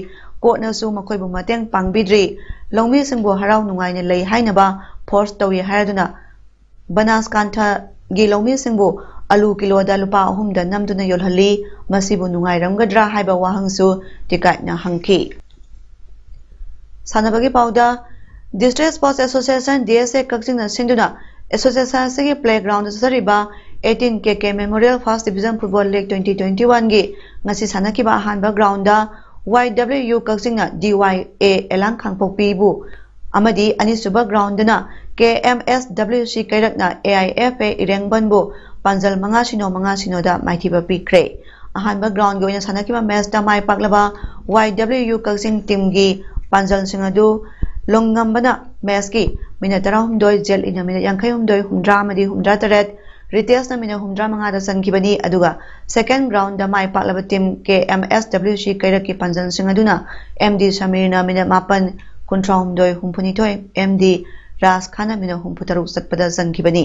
ꯀꯣꯔꯠꯅꯁꯨ ꯃꯈꯣꯏꯕꯨ ꯃꯇꯦꯡ ꯄꯥꯡꯕꯤꯗ꯭ꯔꯤ꯫ ꯂꯧꯃꯤꯁꯤꯡꯕꯨ ꯍꯔꯥꯎ ꯅꯨꯡꯉꯥꯏꯅ ꯂꯩ ꯍꯥꯏꯅꯕ ꯐꯣꯔꯁ ꯇꯧꯏ ꯍꯥꯏꯔꯗꯨꯅ ꯕꯅꯥꯁꯀꯥꯟꯊꯥꯒꯤ ꯂꯧꯃꯤꯁꯤꯡꯕꯨ ꯑꯂꯨ ꯀꯤꯂꯣꯗ ꯂꯨꯄꯥ ꯑꯍꯨꯝꯗ ꯅꯝꯗꯨꯅ ꯌꯣꯜꯍꯜꯂꯤ꯫ ꯃꯁꯤꯕꯨ ꯅꯨꯡꯉꯥꯏꯔꯝꯒꯗ꯭ꯔꯥ ꯍꯥꯏꯕ ꯋꯥꯍꯪꯁꯨ ꯇꯤꯀꯥꯏꯠꯅ ꯍꯪꯈꯤ꯫ ꯁꯥꯟꯅꯕꯒꯤ ꯄꯥꯎꯗ, District Sports Association, D S A, ꯀꯛꯆꯤꯡꯅ ꯁꯤꯟꯗꯨꯅ association ꯑꯁꯤꯒꯤ playground ꯗ ꯆꯠꯊꯔꯤꯕ eighteen K K Memorial First Division Football League twenty twenty-one ꯒꯤ ꯉꯁꯤ ꯁꯥꯟꯅꯈꯤꯕ ꯑꯍꯥꯟꯕ ground the Y W U ꯀꯛꯆꯤꯡꯅ D Y A ꯑꯦꯂꯥꯡ ꯈꯥꯡꯄꯣꯛꯄꯤꯕꯨ ꯑꯃꯗꯤ ꯑꯅꯤꯁꯨꯕ ground ꯗꯅ K M S W C ꯀꯩꯔꯛꯅ A I F A ꯏꯔꯦꯡꯕꯟꯕꯨ ꯄꯥꯟꯖꯜ ꯃꯉꯥ ꯁꯤꯅꯣ, ꯃꯉꯥ ꯁꯤꯅꯣꯗ ꯃꯥꯏꯊꯤꯕ ꯄꯤꯈ꯭ꯔꯦ꯫ ꯑꯍꯥꯟꯕ ground ꯒꯤ ꯑꯣꯏꯅ ꯁꯥꯟꯅꯈꯤꯕ match ꯇ ꯃꯥꯏ ꯄꯥꯛꯂꯕ Y W U ꯀꯛꯆꯤꯡ team ꯒꯤ ꯄꯥꯟꯖꯜꯁꯤꯡ ꯑꯗꯨ ꯂꯣꯡꯉꯝꯕꯅ match ꯀꯤ minute ꯇꯔꯥꯍꯨꯝꯗꯣꯏ, ꯖꯦꯠꯂꯤꯅ minute ꯌꯥꯡꯈꯩꯍꯨꯝꯗꯣꯏ, ꯍꯨꯝꯗ꯭ꯔꯥ ꯑꯃꯗꯤ ꯍꯨꯝꯗ꯭ꯔꯥ ꯇꯔꯦꯠ, ꯔꯤꯇꯦꯁꯅ minute ꯍꯨꯝꯗ꯭ꯔꯥ ꯃꯉꯥꯗ ꯆꯟꯈꯤꯕꯅꯤ꯫ ꯑꯗꯨꯒ second ground ꯗ ꯃꯥꯏ ꯄꯥꯛꯂꯕ team K M S W C ꯀꯩꯔꯛꯀꯤ ꯄꯥꯟꯖꯜꯁꯤꯡ ꯑꯗꯨꯅ M D ꯁꯃꯤꯔꯅ minute ꯃꯥꯄꯟ, ꯀꯨꯟꯊ꯭ꯔꯥꯍꯨꯝꯗꯣꯏ, ꯍꯨꯝꯐꯨꯅꯤꯊꯣꯏ, M D ꯔꯥꯖ ꯈꯥꯟꯅ minute ꯍꯨꯝꯐꯨꯇꯔꯨꯛ ꯆꯠꯄꯗ ꯆꯟꯈꯤꯕꯅꯤ꯫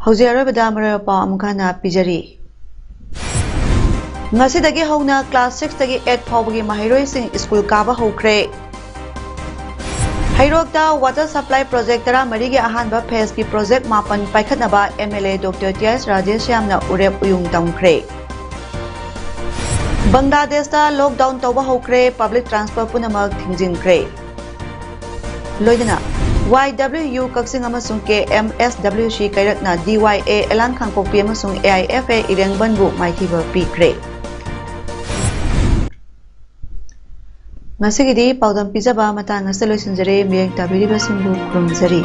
ꯍꯧꯖꯤꯛ ꯑꯔꯣꯏꯕꯗ ꯃꯔꯨꯑꯣꯏꯕ ꯄꯥꯎ ꯑꯃꯨꯛ ꯍꯟꯅ ꯄꯤꯖꯔꯤ꯫ ꯉꯁꯤꯗꯒꯤ ꯍꯧꯅ class six ꯇꯒꯤ eight ꯐꯥꯎꯕꯒꯤ ꯃꯍꯩꯔꯣꯏꯁꯤꯡ ꯁ꯭ꯀꯨꯜ ꯀꯥꯕ ꯍꯧꯈ꯭ꯔꯦ꯫ ꯍꯩꯔꯣꯛꯇ water supply project ꯇꯔꯥꯃꯔꯤꯒꯤ ꯑꯍꯥꯟꯕ phase ꯀꯤ project ꯃꯥꯄꯟ ꯄꯥꯏꯈꯠꯅꯕ M L A Doctor T S ꯔꯥꯙꯦꯁ꯭ꯌꯥꯝꯅ ꯎꯔꯦꯞ ꯎꯌꯨꯡ ꯇꯝꯈ꯭ꯔꯦ꯫ ꯕꯪꯒ꯭ꯂꯥꯗꯦꯁꯇ lockdown ꯇꯧꯕ ꯍꯧꯈ꯭ꯔꯦ, public transport ꯄꯨꯝꯅꯃꯛ ꯊꯤꯡꯖꯤꯟꯈ꯭ꯔꯦ꯫ ꯂꯣꯏꯅꯅ Y W U ꯀꯛꯆꯤꯡ ꯑꯃꯁꯨꯡ K M S W C ꯀꯩꯔꯛꯅ D Y A ꯑꯦꯂꯥꯡ ꯈꯥꯡꯄꯣꯛꯄꯤ ꯑꯃꯁꯨꯡ A I F A ꯏꯔꯦꯡꯕꯟꯕꯨ ꯃꯥꯏꯊꯤꯕ ꯄꯤꯈ꯭ꯔꯦ꯫ ꯉꯁꯤꯒꯤꯗꯤ ꯄꯥꯎꯗꯝ ꯄꯤꯖꯕ ꯃꯇꯥꯡ ꯑꯁꯤꯗ ꯂꯣꯏꯁꯤꯟꯖꯔꯦ꯫ ꯃꯤꯠꯌꯦꯡ ꯇꯥꯕꯤꯔꯤꯕꯁꯤꯡꯕꯨ ꯈꯨꯔꯨꯝꯖꯔꯤ꯫